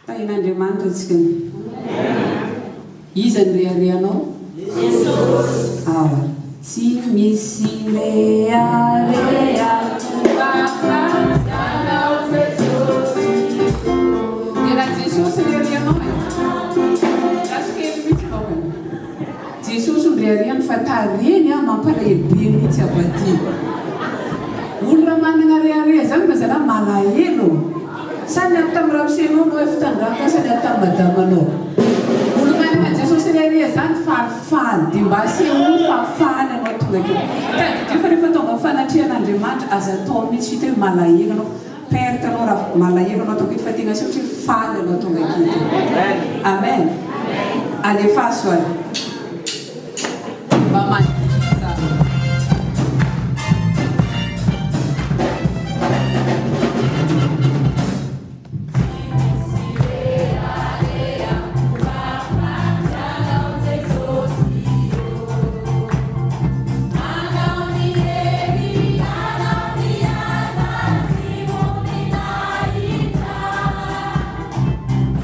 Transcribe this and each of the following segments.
Tahin'Andriamanitra antsika. Iza no reharehanao? Jesosy. Ao ary. Tsy misy rehareha toa Anao Jesosy. Dia raha Jesosy reharehanao e. Lasa kely mihitsy ianao ka. Jesosy no reharehany fa tarehiny an mampalahelo be mihitsy avy aty. Olona manana rehareha zany mba zalahy malahelo. Sa niady tamin'ny ramosenao anao efa tandraka sa niady tamin'ny madamanao. Olo manana an'i Jesosy rehareha zany falifaly dia mba asehoy fa faly anao tonga aketo. Tadidio fa rehefa tonga amin'ny fanatrehan'Andriamanitra aza atao mihitsy hita hoe malahelo anao. Perte anao raha malahelo anao tonga eto fa tena aseho hoe faly anao tonga aketo. Amen. Alefaso ary. Mba mandihy za. Tsy misy rehareha afa-tsy Anao Jesosy ô. Anao ny hery, Anao ny asa sy voninahitra.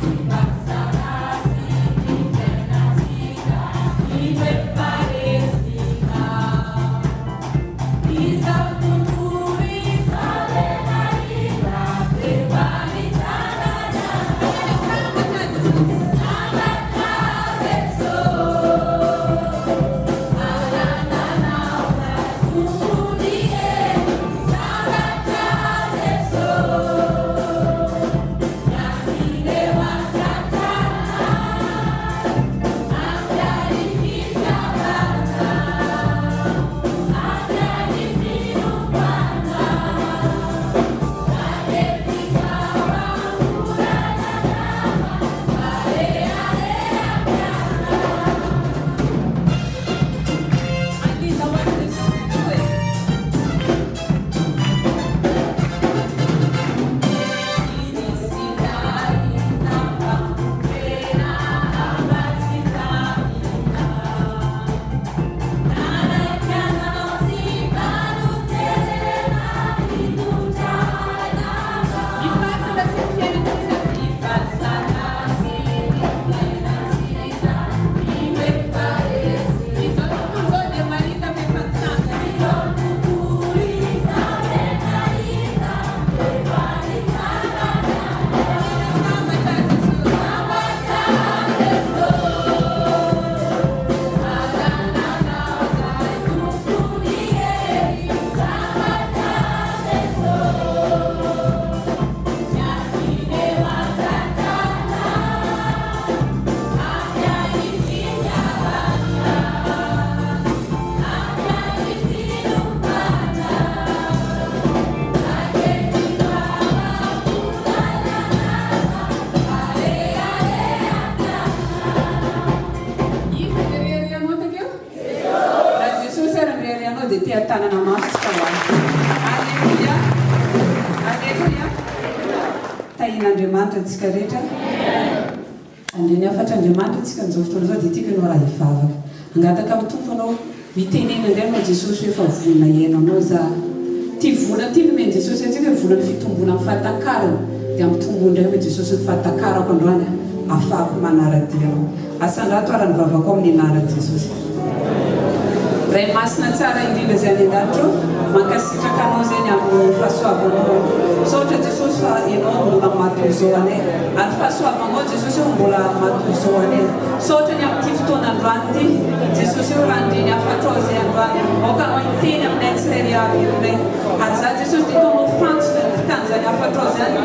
Ny fasana sy ny fiainantsika indro efa resinao. Izao tontolo izao dia nahita rehefa nitsangana. Sambatra Jesosy, anananao Tompon'ny hery. Sambatra Jesosy, miankina eo an-tratranao. Ampy ahy fitiavana, ampy ahy finoana, na dia fitsaram-bolana nama, arehareha mpiana. Andiza ho an'i Jesosy aloha e. Tsy nisy nahita famonjena afa-tsy taminao. Nanaiky anao tsy mba noterena hitondra anao. Ny fasana sy ny fiainan-tsika. Ny fasana sy ny fiainantsika indro efa resinao. Izao tontolo izao dia mahita fa efa nitsangana ianao. Izao tontolo izao dia nahita efa nitsangana Tena sambatra Jesosy. Sambatra Jesosy, anananao Ilay Tompon'ny hery. Sambatra Jesosy, miankina eo an-tratranao. Ampy ahy fitiavana, ampy ahy finoana, na dia tsy fara-bolana nama, arehareha mpiana. Iza no reharehanao takeo? Raha Jesosy ary no reharehanao dia teha-tanana mafy tsika ho azy. Aleloia! Aleloia! Tahian'Andriamanitra antsika rehetra. Handre ny hafatr'Andriamanitra isika amin'izao fotoana izao dia tiako ianao raha hivavaka. Hangataka amin'ny Tompo ianao, mitenena indray ianao Jesosy hoe efa vonona hihaino anao za. Ity vola ity nomen'i Jesosy antsika hoe volan'ny fitomboana amin'ny fahatakarana dia ampitomboy indray hoy Jesosy ny fahatakarako androany ahafahako manara-dia anao. Asandrato ara ny vavako amin'ny anaran'i Jesosy. Ray masina tsara indrindra izay any an-danitra ô, mankasitraka anao izay ny amin'ny fahasoavanao. Misaotra Jesosy fa ianao mbola matoy izao anay. Ary fahasoavanao Jesosy ô mbola matoy izao anay. Misaotra ny amin'ity fotoana androany ity Jesosy ô raha ndre ny hafatrao izay androany. Aoka anao hiteny aminay tsirairay avy eto indray. Ary za Jesosy dia ataonao fantsona ny mpitany izany hafatrao izany.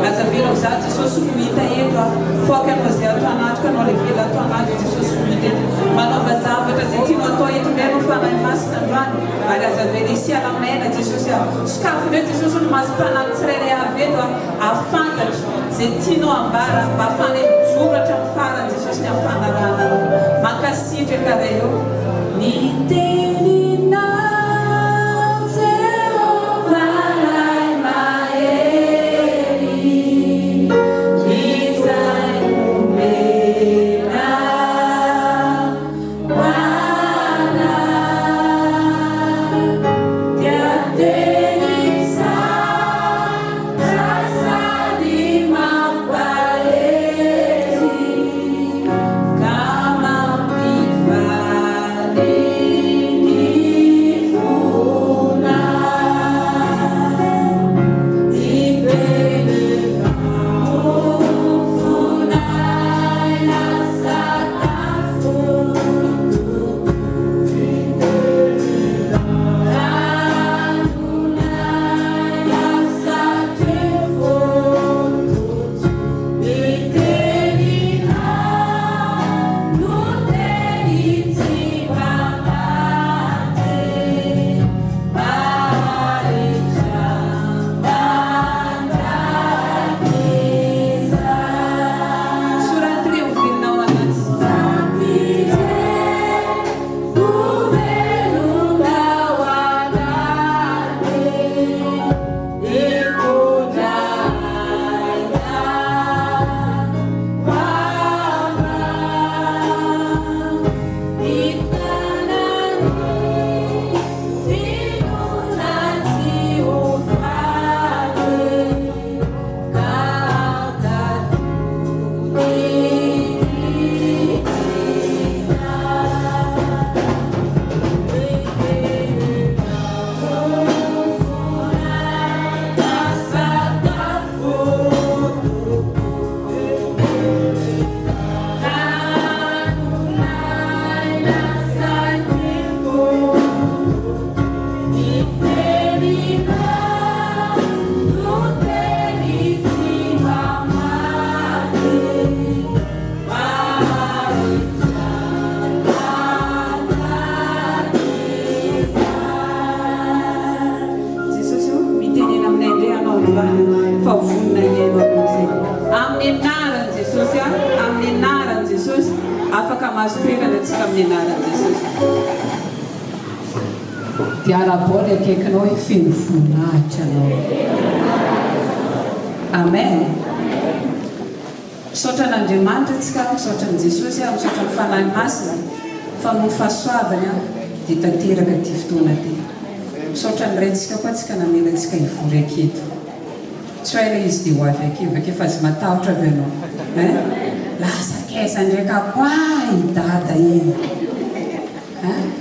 Aza avela ho za Jesosy no hita eto a. Faoka anao izay ato anatiko anao ilay velona ato anatiko Jesosy no hita eto. Manaova zavatra izay tianao atao eto indray anao Fanahy Masina androany. Ary aza avela hisy hiala maina Jesosy a. Sokafy indray Jesosy ny masom-panahy tsirairay avy eto a. Hahafantatra izay tianao ambara mba hahafahanay mijoro hatramin'ny farany Jesosy ny amin'ny fanarahana Anao. Mankasitraka Ray ô. Ny teninao Jehovah Ray mahery izay nomena ho anay dia teny tsara sady mampahery. androany fa vonona hihaino Anao izay. Amin'ny anaran'i Jesosy a, amin'ny anaran'i Jesosy, afaka mahazo toerana antsika amin'ny anaran'i Jesosy. Dia arahabao ilay akaikinao hoe feno voninahitra anao. Amen. Misaotra an'Andriamanitra tsika, misaotra an'i Jesosy aho, misaotra ny Fanahy Masina fa noho ny fahasoavany aho dia tanteraka ity fotoana ity. Misaotra ny Raintsika koa tsika namela antsika hivory aketo. Tsy ho ela izy dia ho avy ake, avy ake fa aza matahotra avy ianao hein! Lasa kaiza ndraika koa i Dada iny hein!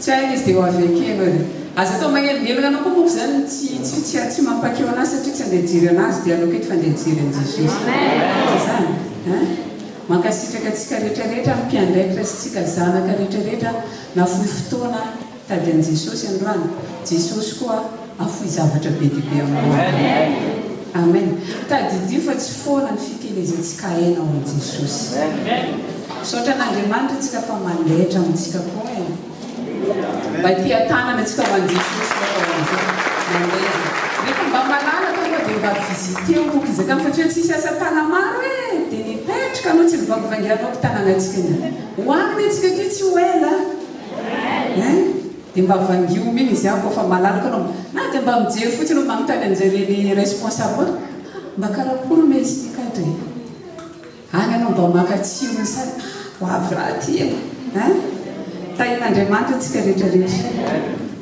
Tsy ho ela izy dia ho avy ake ianao dia. Aza atao magnelingelina anao koa manko izany tsy tsy tsy tsy mampakeo anazy satria tsy andeha hijery anazy dia aleoko eto fa andeha hijery an'i Jesosy. Tsy izany hein! Mankasitraka antsika rehetra rehetra ny mpiandraikitra sy tsika zanaka rehetra rehetra nafoy fotoana Tady an'i Jesosy androany, Jesosy koa afoy zavatra be dia be aminao. Amen. Tadidio fa tsy foana ny fikelezantsika aina ao amin'i Jesosy. Misaotra an'Andriamanitra tsika fa mandaitra amintsika koa e. Mba tia-tanana tsika ho an'i Jesosy fa ho an'izay. Mandaitra. Rehefa mba malalaka aloha dia mba visiteo moka izy akany fa tsy hoe tsisy asa tana-maro e! Dia nipetraka anao tsy nivangivangianao tanànantsika iny. Ho any anie tsika aty tsy ho ela. Hein? Dia mba vangio mihiny izy any koa fa malalaka anao na dia mba mijery fotsiny anao manontany an'izay responsable hoe mba karakory me izy ity kato e? Any anao mba maka tsirony sary ho avy raha aty e! Hein? Tahian'Andriamanitra antsika rehetra rehetra.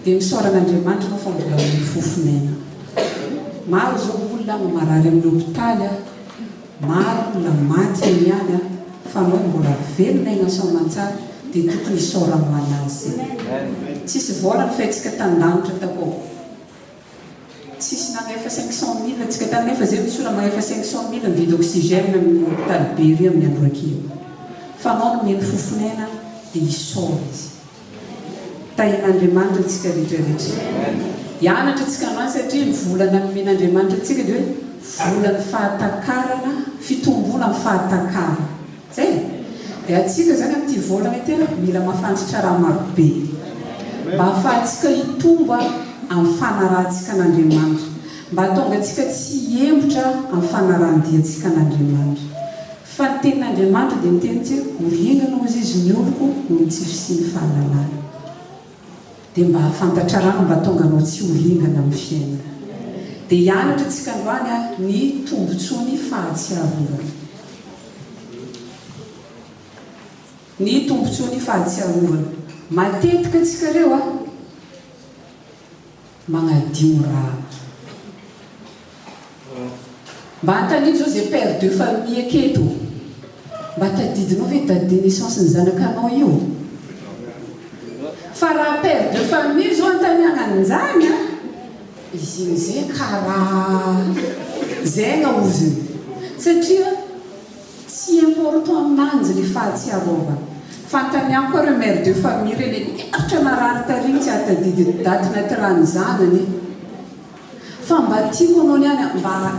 Dia misaora an'Andriamanitra anao fa mbola ho fofon'aina. Maro izao olona no marary amin'ny hopitaly a. Maro olona maty eny ihany an, fa anao mbola velona aina soamantsara dia tokony hisaorano anazy. Tsisy vola ny faitsika tandanitra takao. Tsisy nagnefa 500 mille tsika tany nefa zay misy olona magnefa 500 mille mividy oxygène amin'ny hopitaly be ry amin'ny andro ankio. Fa anao nomeny fofon'aina dia hisaora izy. Tahian'Andriamanitra antsika rehetra rehetra. Hianatra antsika androany satria ny volana nomen'Andriamanitra antsika dia hoe volan'ny fahatakarana, fitomboana amin'ny fahatakarana. Zay e! Dia antsika izany amin'ity volana ity mila mahafantatra raha marobe. Mba hahafahantsika hitombo amin'ny fanarahantsika an'Andriamanitra. Mba hahatonga antsika tsy hihemotra amin'ny fanarahan-diantsika an'Andriamanitra. Fa ny tenin'Andriamanitra dia miteny hoe, Ho ringana hozy izy ny oloko noho ny tsy fisian'ny fahalalana. Dia mba hahafantatra rano mba hahatonga anao tsy ho ringana amin'ny fiainana. Dia hianatra isika androany ny tombontsoa ny fahatsiarovana. Ny tombontsoa ny fahatsiarovana. Matetika isika ireo a. Magnadio raha. Mba antanio zao ze père de famille aketo. Mba tadidinao ve date de naissance ny zanakanao io? Fa raha père de famille zao antaniagna an'izany a, izy igny zay karaha zay gnaoziny. Satria Tsy important aminanjy le fahatsiarovana. Fantaniako koa reo mère de famille reo le niaritra narary tary igny tsy ahatadidy ny daty natirany zanany. Fa mba tiako anao niany mba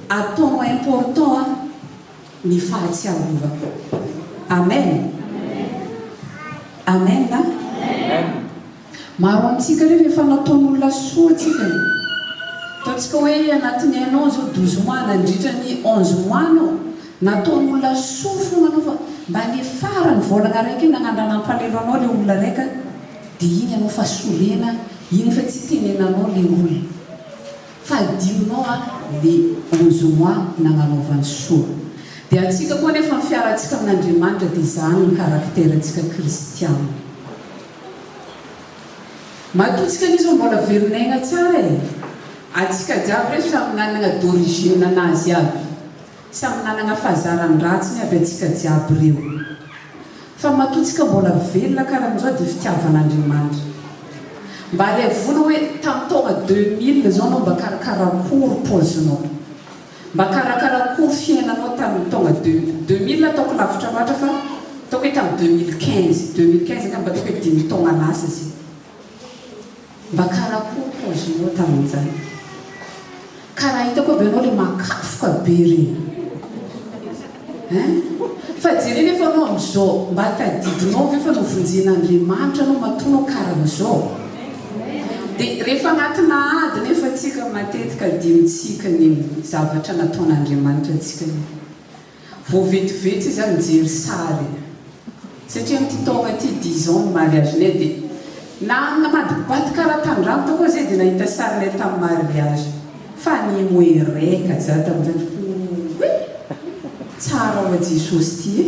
ataonao important ny fahatsiarovana. Amen. Amen. Maro amintsika ireo rehefa nataon'olona soa tsika e! Ataontsika hoe anatin'ny un an zao 12 mois nandritra ny 11 mois anao nataon'olona soa foana anao fa mba le farany volagna raiky iny nagnandrana hampalelo anao le olona raika de iny anao fa sorena iny fa tsy tenenanao le olona fa adinonao a le 11 mois nagnanaovany soa de antsika koa nefa ny fiarantsika amin'Andriamanitra de izany ny caractère ntsika kristiana. Matoa tsika anie zao mbola velon'aigna tsara e! Atsika jiaby reto samy nanagna d'origine anazy aby, samy nanagna fahazaran-dratsiny aby atsika jiaby reo. Fa matoa tsika mbola velona karan'izao dia fitiavan'Andriamanitra. Mba alaivo vola hoe tam taogna 2000 zao anao mba karakarakory paozinao. Mba karakarakory fiainanao tamin'ny taogna 2000 ataoko lavitra loatra fa ataoko hoe tamin'ny 2015, 2015 angamba ataoko hoe dimy taogna lasa izay. Mba karakory paozinao tamin'izany. Karaha hitako aby ianao le makafoka be regny. Hein? Fa jereo nefa anao amin'izao, mba tadidinao ve fa novonjen'Andriamanitra anao matoa anao karan'izao? Dia rehefa agnatina ady nefa tsika. matetika adinontsika ny zavatra nataon'Andriamanitra antsika io. Vao vetivety izy aho nijery sary satria amin'ity taona ity dix ans ny mariage-nay dia na namadibadika ara-tandrano tao koa zay dia nahita sarinay tamin'ny mariage fa nimoereka za tamin'izany hoe tsara hoa Jesosy ity e!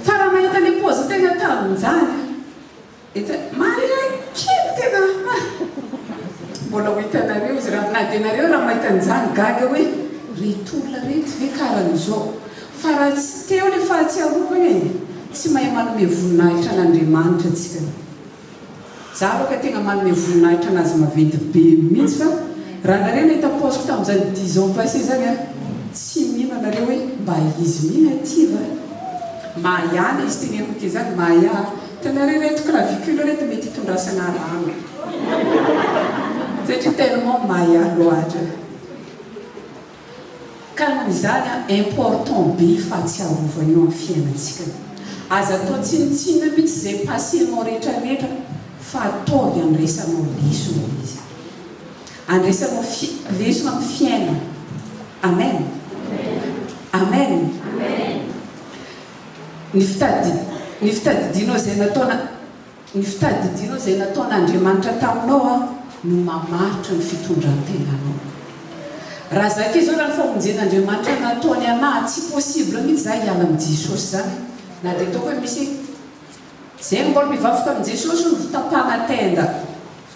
Fa raha nahita le paozy tegna tamin'izany aho Efa marina kely tena ah! Mbola ho hitanareo izy raha na dia nareo raha mahita an'izany gaga hoe reto olona reto ve karan'izao? Fa raha tsy teo le fahatsiarovana e! Tsy mahay manome voninahitra an'Andriamanitra tsika. Za aloha ka tegna manome voninahitra anazy maventy be mihitsy fa raha nareo nahita paoziko tamin'izany dix ans passé zany an! Tsy mino anareo hoe mba izy mihina aty va? Mahia le izy teneniko aty zany mahia. Hitanareo ireto clavicule ireto mety hitondrasana rano satria tellement mahia loatra. Ka noho izany an, important be io fahatsiarovana io amin'ny fiainantsika. Aza atao tsinontsinona mihitsy izay passé-nao rehetra rehetra fa ataovy andraisanao lesona izy. Andraisanao lesona amin'ny fiainana. Amen. Amen. Ny fitadi, ny fitadidianao izay nataona, ny fitadidianao izay nataon'Andriamanitra taminao an, no mamaritra ny fitondran-tenanao. Raha za akia zao raha ny famonjen'Andriamanitra nataony anah, tsy possible mihitsy za hiala amin'i Jesosy zany, na dia ataoko hoe misy Zay mbola mivavaka amin'i Jesosy no tapahana tenda.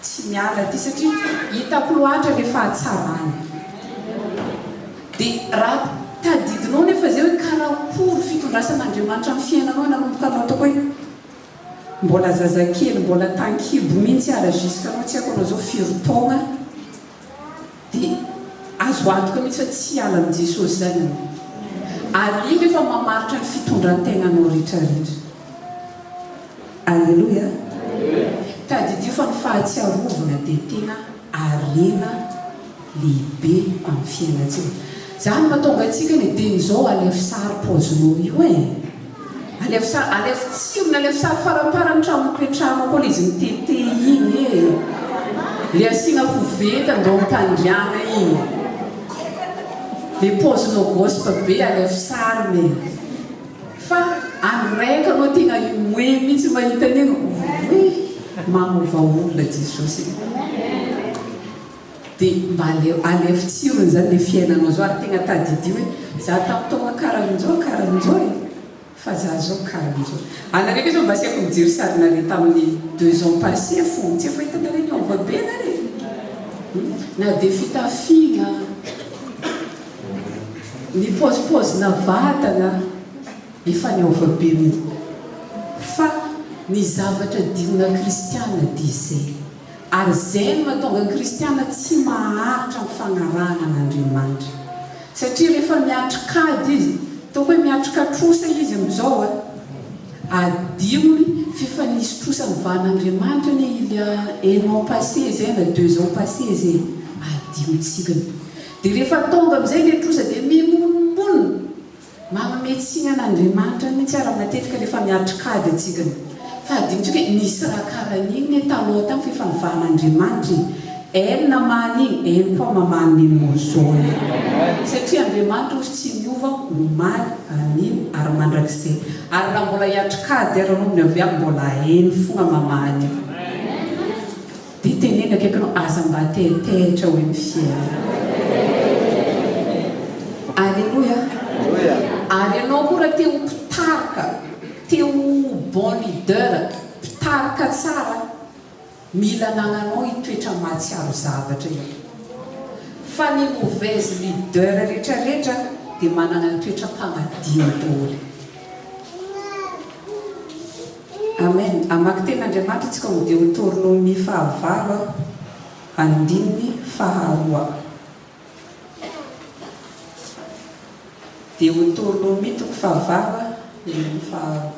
Tsy miala aty satria hitako loatra le fahatsarany. Dia raha tadidinao nefa zay hoe karakory fitondrasan'Andriamanitra ny fiainanao nanomboka anao ataoko hoe mbola zazakely mbola tankibo mihitsy ara jusqu'à anao tsy haiko anao zao firy taogna dia azo antoka mihitsy fa tsy hiala amin'i Jesosy izany ianao. Ary iny efa mamaritra ny fitondran-tegnanao rehetrarehetra. Aleloia! Tadidio fa ny fahatsiarovana dia tena harena lehibe amin'ny fiainantsika. Izany no mahatonga antsika ny dieny izao alefo sary paozinao io e! Alefo sary, alefo tsirony, alefo sary faramparany trano nipetrahanao koa le izy mitete iny e! Le asiana koveta ndao am-pandriana iny. Le paozinao gosp be alefo sariny e! Fa any raika anao tena himoe mihitsy mahita an'iny oy! Manova olona Jesosy e! Dia mba aleo alefo tsirony zany le fiainanao zao ary tegna tadidio hoe za tam taogna karanjao karanjao e! Fa za zao karanjao. Anareo ve zao mba asaiko mijery sarinareo tamin'ny deux ans passé fony tsy efa hitanareo niova be nareo? Na dia fitafiana, ny paozipaozina vatana efa niova be mihitsy. Fa ny zavatra diona kristiana dia izay. Ary izay no mahatonga ny kristiana tsy maharitra amin'ny fagnarahana an'Andriamanitra. Satria rehefa miatrika ady izy, ataoko hoe miatrika trosa izy amin'izao a, adinony f'efa nisy trosa novahan'Andriamanitra anie il y a un an passé izay na deux ans passé izay e, adinontsika io. Dia rehefa tonga amin'izay ilay trosa dia mimonomonona. Manome tsiny an'Andriamanitra mihitsy ara matetika rehefa miatrik'ady antsika. Fa adinontsika hoe nisy raha karaha an'iny ne taloha tany fa efa novahan'Andriamanitra e. Eny namaha an'iny, eny koa mamaha an'iny mozao iny. Satria Andriamanitra ozy tsy miova omaly, anio ary mandrakizay. Ary raha mbola hiatrik'ady ara anao amin'ny avy any mbola eny fogna mamaha an'io. Dia teneno akaikinao aza mba tehetehitra hoe ny fiainana. Aleloia. Ary ianao koa raha te ho mpitarika, te ho bon leader, mpitarika tsara, mila anagnanao io toetra mahatsiaro zavatra io. Fa ny mauvaise leader retraretra dia manana toetra mpanadino daholo. Amen. Hamaky tenin'Andriamanitra isika ao amin'ny Deotornomia fahavalo andininy faharoa. Deotornomia toko fahavalo andininy faharoa.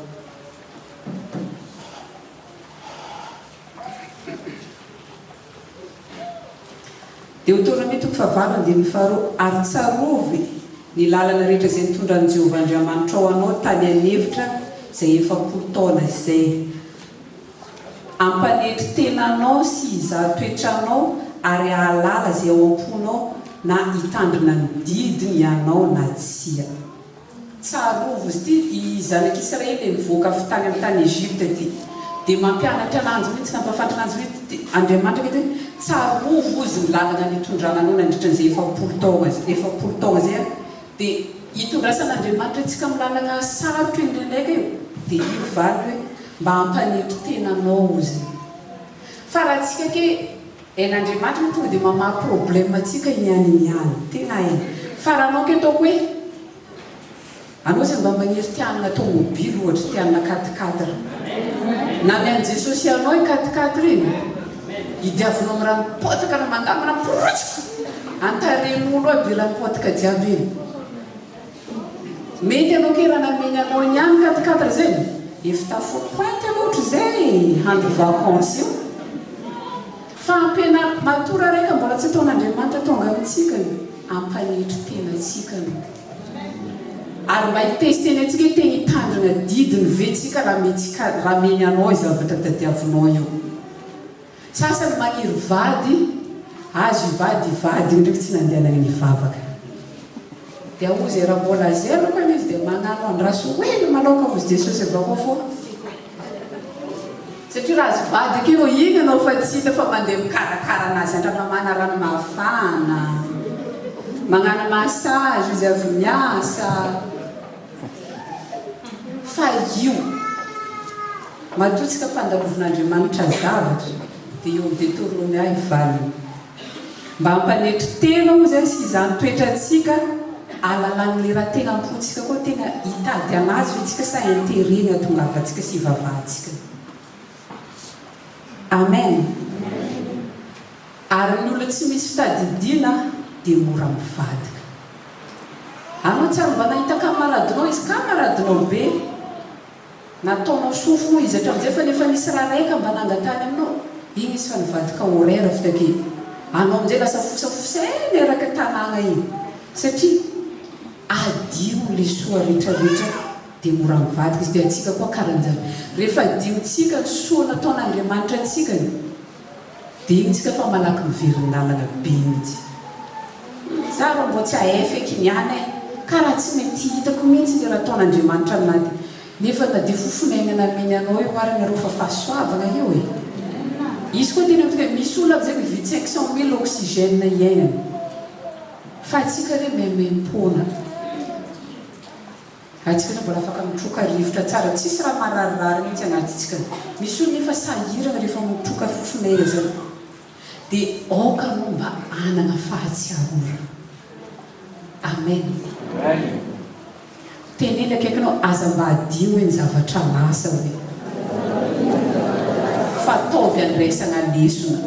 Deoteronomia toko fahavalo andininy faharoa, Ary tsarovy ny lalana rehetra izay nitondran'i Jehovah Andriamanitrao anao tany an'efitra izay 40 taona izay, hampanetry tena anao sy hizaha toetra anao ary hahalala izay ao am-ponao na hitandrina ny didiny ianao na tsia. Tsarovy izy ity, i zanak'Israely ilay nivoaka avy tany amin'ny tany Egypta ity. Dia mampianatra ananjy mihitsy, nampahafantatra ananjy mihitsy Andriamanitra ange hoe, tsarovy hozy ny lalana nitondrana anao nandritra an'izay 40 taona izay, 40 taona izay an, dia itondrasan'Andriamanitra antsika amin'ny lalana sarotra indraindray kay io, dia io valiny hoe, mba hampanetry tena anao hozy. Fa raha tsika ke hain'Andriamanitra moa tonga dia mamaha problème antsika iny any iny ihany. Tena hainy. Fa raha anao ke ataoko hoe anao izay mba magniry te hanana tomobile ohatra, te hanana quatre quatre. Na ny an'i Jesosy anao i quatre quatre iny, idiavinao amin'ny rano potaka na mandamina porotsika antarehin'olo aby rano potaka jiaby iny. Mety anao ke raha nameny anao niany quatre quatre zay ef tafapointe loatra zay handro vacance io fa ampianar matoa raha raika mbola tsy ataon'Andriamanitra tonga amintsika ny ampanetry tena tsika no ary mba hitesteny antsika hoe tena hitandrina didiny ve tsika raha metsika raha meny anao io zavatra tadiavinao io. Sasany maniry vady, azo hivady hivady io ndraiky tsy nandehanany nivavaka. Dia hozy raha mbola zero kany izy dia magnano andraso hely malaoka hozy Jesosy avao koa fô. Satria raha azo vady aky ianao iny ianao fa tsy hita fa mandeha mikarakara anazy andramamana rano mafana, magnano massage izy avy miasa. Fa io. Matoa tsika mpandalovin'Andriamanitra zavatra dia eo amin'ny Deoteronomia ahy valiny. Mba hampanetry tena hozy an sy izany toetrantsika alalan'ilay raha tena am-pontsika koa tena hitady an'azy ve tsika sa intérêt ny hatongavantsika sy hivavahantsika. Amen. Ary ny olona tsy misy fitadidiana dia mora mivadika. Anao tsy ary mba nahita camaradinao izy camaradinao be. Nataonao soa fo izy hatramin'izay fa nefa nisy raha raika mba nangatahany aminao, iny izy fa nivadika horaire avy take. Anao amin'izay lasa fosafosaina eraka tanàgna iny satria adino le soa retraretra dia mora mivadika izy dia antsika koa karan'izany. Rehefa adinontsika ny soa nataon'Andriamanitra antsika dia iny tsika fa malaky miverin-dalana be mihitsy. Za rô mbô tsy ahay feky niany eh! Karaha tsy mety hitako mihitsy le raha ataon'Andriamanitra aminah ty. Nefa na dia fofon'aigna nameny anao io ary nareo fa fahasoavagna io e! Izy koa tena hoe misy olona amizay mividy 500 mille oxygène hiaignany. Fa atsika re maimaimpoana. Atsika zao mbola afaka mitroka rivotra tsara tsisy raha mararirary mihitsy anatintsika. Misy olona efa sahirana rehefa mitroka fofon'aina zay. Dia aoka aloha mba hanana fahatsiarovana. Amen. Teneno akaikinao, aza mba adino hoe ny zavatra lasa hoe. Fa ataovy andraisana lesona.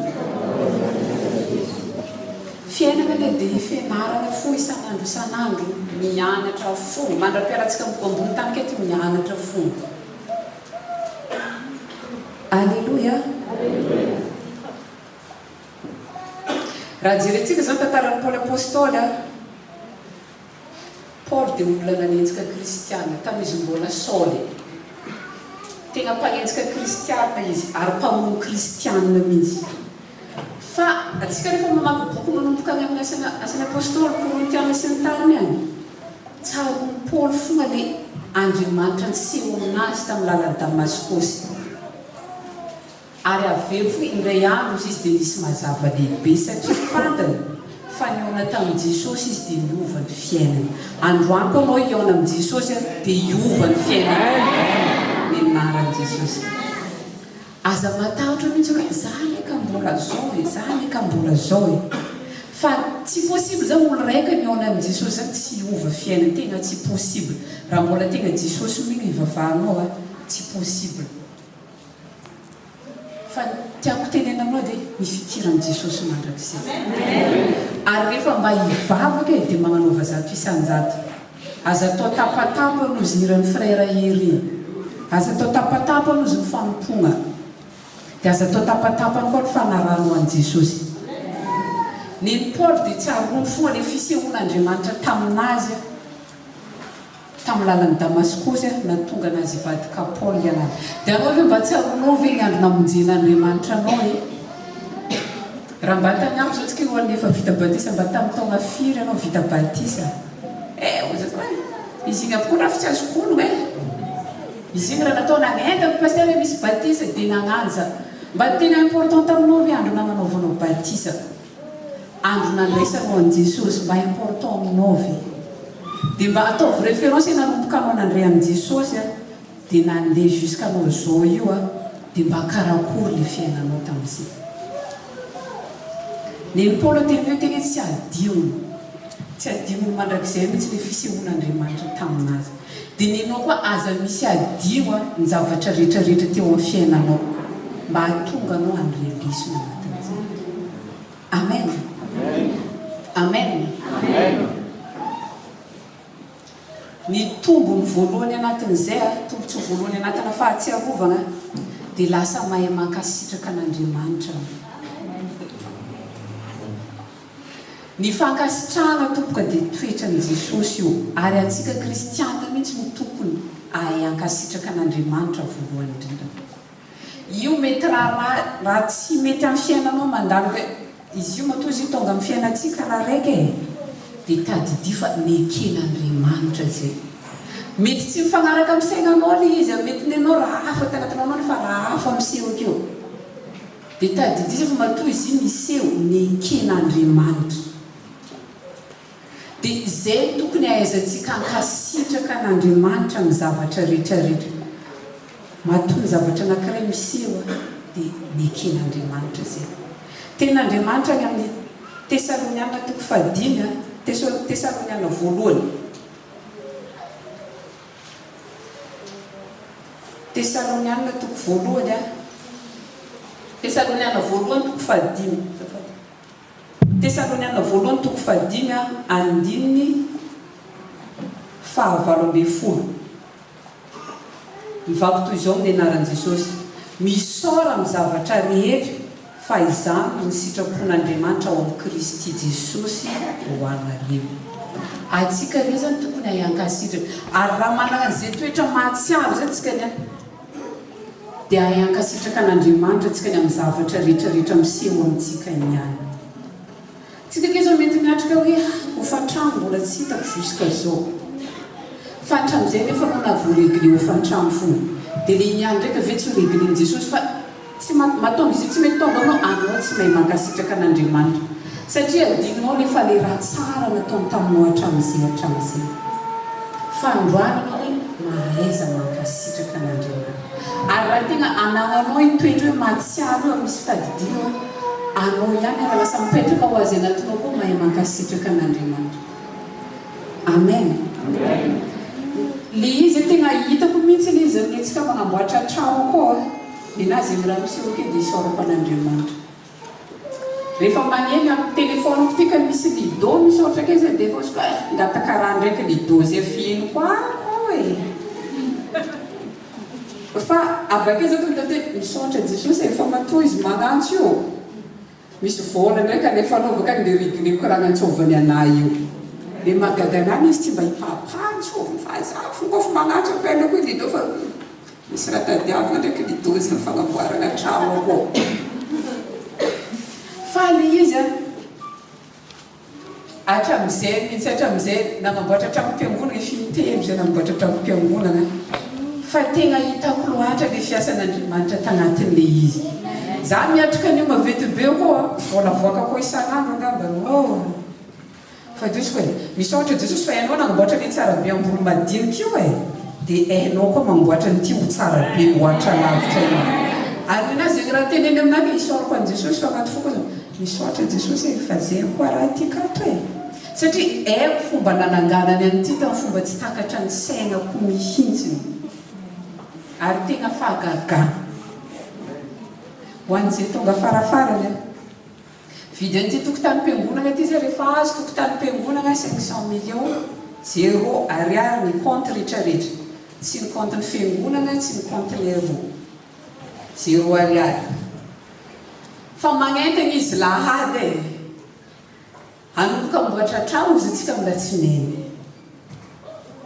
Fiainana anie dia fianarana fo isan'andro isan'andro, mianatra fo, mandra-pialantsika ambony tany aketo mianatra fo. Aleloia! Raha jerentsika izao ny tantaran'i Paoly Apostoly, Paoly dia olona nanenjika kristiana tamin'izy mbola Saoly. Tena mpanenjika kristiana izy ary mpamono kristiana mihitsy. Fa antsika rehefa mamaky boky manomboka any amin'ny Asan'ny Apostoly, Korintiana sy ny tariny any, Tsaroan'i Paoly foana ilay Andriamanitra niseho aminazy tamin'ny lalan'i Damaskosy. Ary avy eo koa indray andro izy dia nisy mazava lehibe satria fantany fa nihaona tamin'i Jesosy izy dia niova ny fiainany. Androany koa ianao hihaona amin'i Jesosy dia hiova ny fiainanao ny anaran'i Jesosy. Aza matahotra mihitsy hoe za anie ka mbola zao e, za anie ka mbola zao e. Fa tsy possible zany olo raika mihaona amin'i Jesosy zany tsy hiova fiainana, tegna tsy possible. Raha mbola tegna Jesosy mino ivavahanao a, tsy possible. Fa ny tiako tenena aminao dia mifikira amin'i Jesosy mandrakizay. Ary rehefa mba hivavaka e dia magnanaova 100%. Aza atao tapatapany ozy ny hiran'i frère Hery iny. Aza atao tapatapany ozy ny fanompoagna. Dia aza atao tapatapany koa ny fanarahanao an'i Jesosy. Nen'i Paoly dia tsaroany foana ilay fisehoan'Andriamanitra taminazy tamin'ny lalan'i Damaskosy nahatonga anazy hivadika Paoly ialahy. Dia anao ve mba tsaroanao ve ny andro namonjen'Andriamanitra anao e? Raha mba tany amiko zao tsika hoan'ny efa vita batisa mba tamin'ny taogna firy ianao vita batisa? Eh hoy za hoe izy igny aby koa raha tsy azoko onogno eh! Izy igny raha natao nagnentana pasitera hoe misy batisa dia nagnano za. Mba tena important taminao ve andro nagnanaovanao batisa? Andro nandraisanao an'i Jesosy mba important aminao ve? Dia mba ataovy référence hoe nanomboka anao nandray an'i Jesosy a! Dia nandeha jusqu'anao zao io a! Dia mba karakory le fiainanao tamin'izay? Nen'i Paoly teny hoe tena hoe tsy adinony, tsy adinony mandrakizay mihitsy le fisehoan'Andriamanitra taminazy. Dia nenao koa aza misy adino a ny zavatra rehetra rehetra teo amin'ny fiainanao mba hahatonga anao handre lesona anatin'izay. Amen! Amen! Ny tombony voalohany anatin'izay, tombontsoa voalohany anatina fahatsiarovana, dia lasa mahay mankasitraka an'Andriamanitra anao. Ny fankasitrahana tompoka dia toetran'i Jesosy io, ary antsika kristiana mihitsy no tokony hahay hankasitraka an'Andriamanitra voalohany indrindra. Io mety raharaha raha tsy mety amin'ny fiainanao mandalo hoe izy io matoa izy io tonga amin'ny fiainantsika raha raika e! dia tadidio fa neken'Andriamanitra izay. Mety tsy mifagnaraka amin'ny saignanao le izy ary mety nenao raha hafa tagnatinao nefa raha hafa miseho akeo. Dia tadidio izay fa matoa izy io miseho neken'Andriamanitra. Dia izay no tokony hahaizantsika hankasitraka an'Andriamanitra amin'ny zavatra rehetra rehetra. Matoa ny zavatra anankiray miseho dia neken'Andriamanitra izay. Tenin'Andriamanitra any amin'ny Tesaloniana toko fahadimy, Tesaloniana voalohany. Tesaloniana toko voalohany, Tesaloniana voalohany toko fahadimy. Tesaloniana Voalohany toko fahadimy andininy faha-18. Mivaky toy izao amin'ny anaran'i Jesosy, Misaora amin'ny zavatra rehetra, fa izany no sitrapon'Andriamanitra ao amin'i Kristy Jesosy ho anareo. Antsika re izany tokony hahay hankasitraka. Ary raha manana an'izay toetra mahatsiaro izay tsika ny Dia hahay hankasitraka an'Andriamanitra tsika ny amin'ny zavatra rehetra rehetra miseho amintsika ihany. Tsika ange zao mety miatrika hoe hofan-trano mbola tsy hitako jusqu'à zao. Fa hatramin'izay nefa aloha na vao regle hofan-trano fona. Dia le ihany ndraika ve tsy ho reglen'i Jesosy fa tsy mahatonga izy io tsy mety tonga aminao, anao tsy mahay mankasitraka an'Andriamanitra. Satria adinonao le fa le raha tsara nataony taminao hatramin'izay hatramin'izay. Fa androany ianao hoe mahaiza mankasitraka an'Andriamanitra. Ary raha tena anagnanao io toetra hoe mahatsiaro io ary misy fitadidiana hoe anao ihany ary lasa mipetraka ho azy anatinao koa mahay mankasitraka an'Andriamanitra. Amen. Le izy tena hitako mihitsy le izy amin'ny antsika magnamboatra trano koa. Nenazy zegny raha miseho ake dia isaorako an'Andriamanitra. Rehefa magneno amin'ny téléphone-ko ty ka misy lido misy ohatra kely zay dia efa ozy ko eh angataka rano ndraiky lido zay fihiniko ako e. Fa avakeo zao tonga dia hoe misaotra Jesosy e fa matoa izy magnantso io misy vola ndraiky alefanao avy akany dia regleko raha nantsaovany anah io. Dia mahagaga anah izy tsy mba hipapa antsoviny fa za fo koa fa magnantso appel-ko i lido fa Misy raha tadiavina ndraiky ny dose ny fagnamboarana trano akao. Fa le izy an, hatramizay mihitsy hatramizay nagnamboatra tragnom-piangonana efa intelo zay nagnamboatra tragnom-piangonana fa tegna hitako loatra le fiasan'Andriamanitra tagnatin'le izy. Za miatrika an'io maventy be koa, vola avoakako isan'andro angambany oh. Fa diso e! Misaotra Jesosy fa ianao nanamboatra le tsara be Ambolomadinika io e! Dia hainao koa mamboatra an'ity ho tsara be mihoatra lavitra io. Ary nenahy zegny raha teneny aminahy hoe isaorako an'i Jesosy fa anaty foko aza misaotra Jesosy e! Fa zegny koa raha ty kato e! Satria haiko fomba nananganany an'ity tamin'ny fomba tsy takatra ny sainako mihintsiny. Ary tegna fahagagana ho an'izay tonga farafarany an! Vidin'ity tokotanim-piangonana ity izay rehefa azo tokotanim-piangonana 500 millions, zéro ariary ny compte rehetra rehetra, tsy ny compte ny fiangonana, tsy ny compte ny euro, zéro ariary. Fa magnentana izy lahady e! Hanomboka hamboatra trano ozy tsika mbola tsy neny.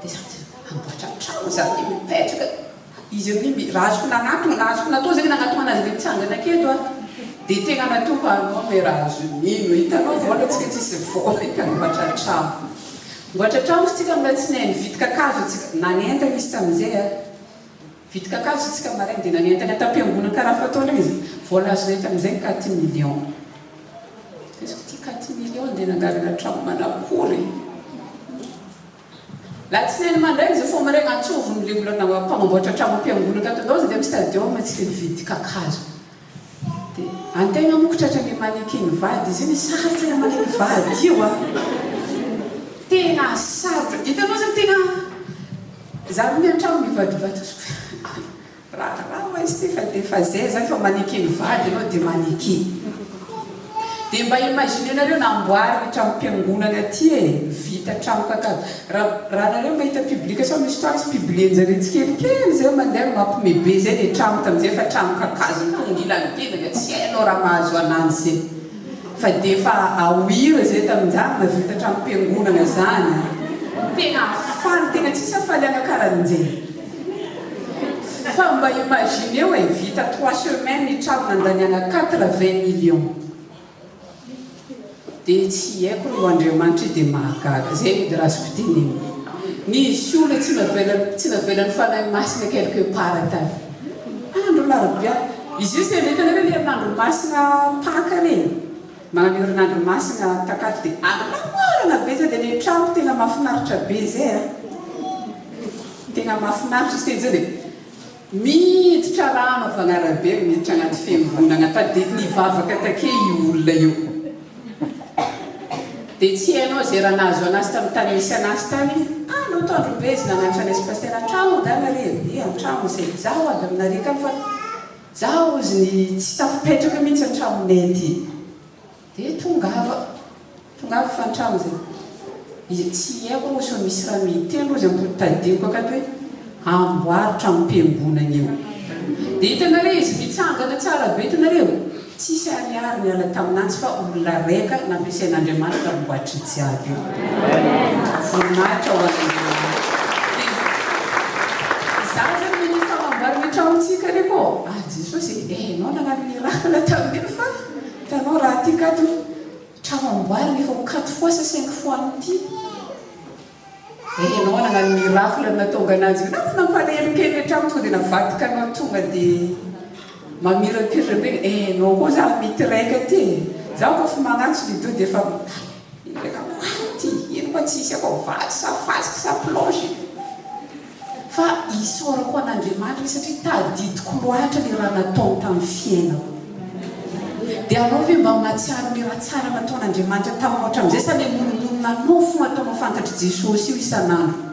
Dia za tsy hamboatra trano za dia mipetraka izy amin'iny raha azoko nagnatona, raha azoko natao zegny nagnatona anazy le mitsangana aketo a. Dia tegna natoky anao me raha azo mino. Hitanao vola tsika tsisy vola eka angoatra trano. Angoatra trano izy tsika mbola tsy nahay nividy kakazo tsika. Nagnentana izy tamin'izay a. Vidy kakazo tsika maraina dia nagnentana tam-piangonana karaha fataony izy. Vola azonay tamin'izay quatre millions. Izy ko ty quatre millions dia nangalana trano manakory. Latsinainy mandraigny zao fô maregny antsoviny le olona mpagnamboatra tragno am-piangonana akato ndao zay de am stadium tsika hividy kakazo de antegna monko tratran'ny manekeny vady izy iny sarotra le maneky vady io a tena sarotra hitanao zany tena za miantrano mivadibady Raharaha ho'a izy ity fa dia efa zay zany fa maneke ny vady ianao dia maneke. Dia mba imaginer-nareo namboariny tranom-piangonana aty e, vita trano kakazo. Raha raha nareo mahita publication misy fotoana izy publier-njareo tsikelikely zay mandeha mampime be zay le trano tamin'izay fa trano kakazo mitongilangilana tsy hainao raha mahazo ananjy zay. Fa dia efa aoira zay tamin'izany nahavita tranom-piangonana zany a. Tena faly tena tsisy hafaliana karan'izay. Fa mba imagineo e, vita trois semaines ny trano nandaniana 80 millions. Dia tsy haiko ry Andriamanitra io dia mahagaga. Zay no edy raha azoko tenenina. Nisy olona tsy navela tsy navelan'ny Fanahy Masina quelque part tany. Andro alarobia. Izy io sendra hitanareo le herinandro masina Paka reny. Magnano herinandro masina takato dia anamarana be zay dia le trano tena mahafinaritra be zay a. Tena mahafinaritra izy teny zay dia miditra rano avy agn'arabe miditra agnaty fiangonagna ta dia nivavaka take io olona io. Dia tsy hainao izay raha nahazo anazy tamin'ny tany misy anazy tany, andro atoandro be izy nagnantso an'izy pasitera an-tragno angaha nareo? Ie an-tragno izay, zaho avy aminareo akany fa zaho ozy ny tsy tafipetraka mihitsy an-tragnonay aty. Dia tongava, tongava fa an-trano izay. Izy tsy haiko aloha sao misy raha miteny rozy ampody tadidiko akato hoe amboary tranom-piangonana io. Dia hitanareo izy mitsangana tsara be hitanareo, tsisy ariary niala taminanjy fa olona raika nampiasain'Andriamanitra namboatry jiaby io. Voninahitra ho an'Andriamanitra. Dia izaho zany mety fanamboarana tranontsika re koa. Ah Jesosy e, enao nagnano miracle tamin'iny fa. Hitanao raha aty kato trano amboarina efa ho quatre fois sa cinq fois an'ity eh enao nagnano miracle nahatonga ananjy io na nampalahelo kely le trano tonga de navadikanao tonga de mamirapiratra be eh enao koa za mity raika aty e zaho koa fa magnantso lido de efa raika koa ty ino koa tsisy akao vato sa fasika sa plonge. Fa isaorako an'Andriamanitra ve satria tadidiko loatra le raha nataony tamin'ny fiainako. Dia anao ve mba mahatsiaro le raha tsara nataon'Andriamanitra taminao hatramin'izay sa le monomonona anao fona ataonao fantatr'i Jesosy io isan'andro?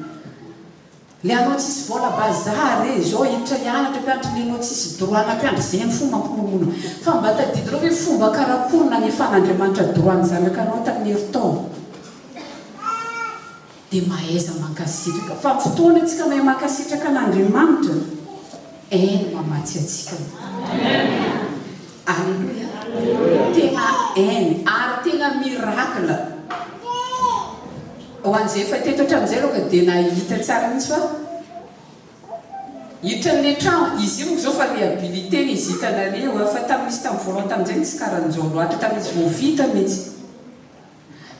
Le anao tsisy vola bazary e, zao hiditra hianatra mpianatra le anao tsisy droit na mpiandry zegny fo mampimonomonona. Fa mba tadidinao ve fomba karakory nanefan'Andriamanitra droit ny zanakanao tamin'ny herintaona? Dia mahaiza mankasitraka. Fa fotoana tsika mahay mankasitraka an'Andriamanitra, hainy mamatsy antsika. Aleloia. Tena hainy ary tena miracle. Ho an'izay efa teto hatramin'izay aloha dia nahita tsara mihitsy fa hiditra an'ilay trano, izy io moa izao fa réhabilité-na izy hitanareo fa tamin'izy tamin'ny voalohany tamin'izay tsy karan'izao loatra, tamin'izy vao vita mihitsy.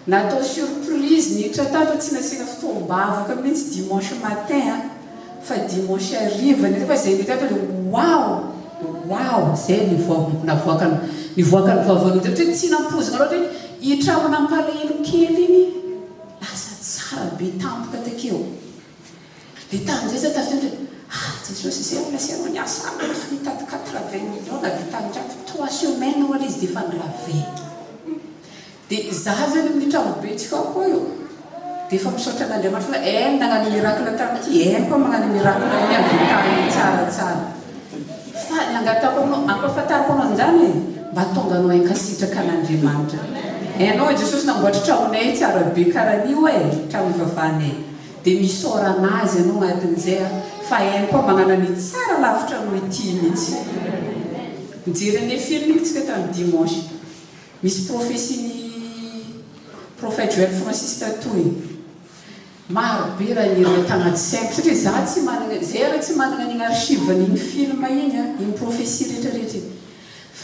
Natao surprise niditra tato tsy nasiana fotoam-bavaka mihitsy dimanche matin a! Fa dimanche hariva nefa zay niditra tato dia waouh! Waouh! Zay ny navoakany nivoaka ny vavan'olo satria tsy nampoizina loatra hoe iny trano nampalahelo kely iny lasa tsara be tampoka takeo. Dia tamin'izay za tafita hoe ah Jesosy izay olona asianao ny asa amiko nitady 80 millions nahavita ny trano trois semaines ho'a ilay izy dia efa ni-raver. Dia za zany amin'ny tranobentsika ao koa io dia efa misaotra an'Andriamanitra fa en nagnano miracle tamin'ity en koa magnano miracle amin'ny hahavitany tsaratsara fa ny angatahako aminao ampahafantariko anao an'izany e mba tonga anao hankasitraka an'Andriamanitra enao i Jesosy namboatra traonay tsara be karan'io e trano ivavahanay dia misaora an'azy ianao agnatin'izay a fa en koa magnano ny tsara lavitra noho ity mihitsy nijery an'ilay film iny tsika tamin'ny dimanche Misy prophetie ny Prophète Joël Francis tatoy. Maro be raha nirina tagnaty saiko satria za tsy managna zay ara tsy managna an'igny archive an'igny film igny a, igny prophetie rehetra rehetra igny.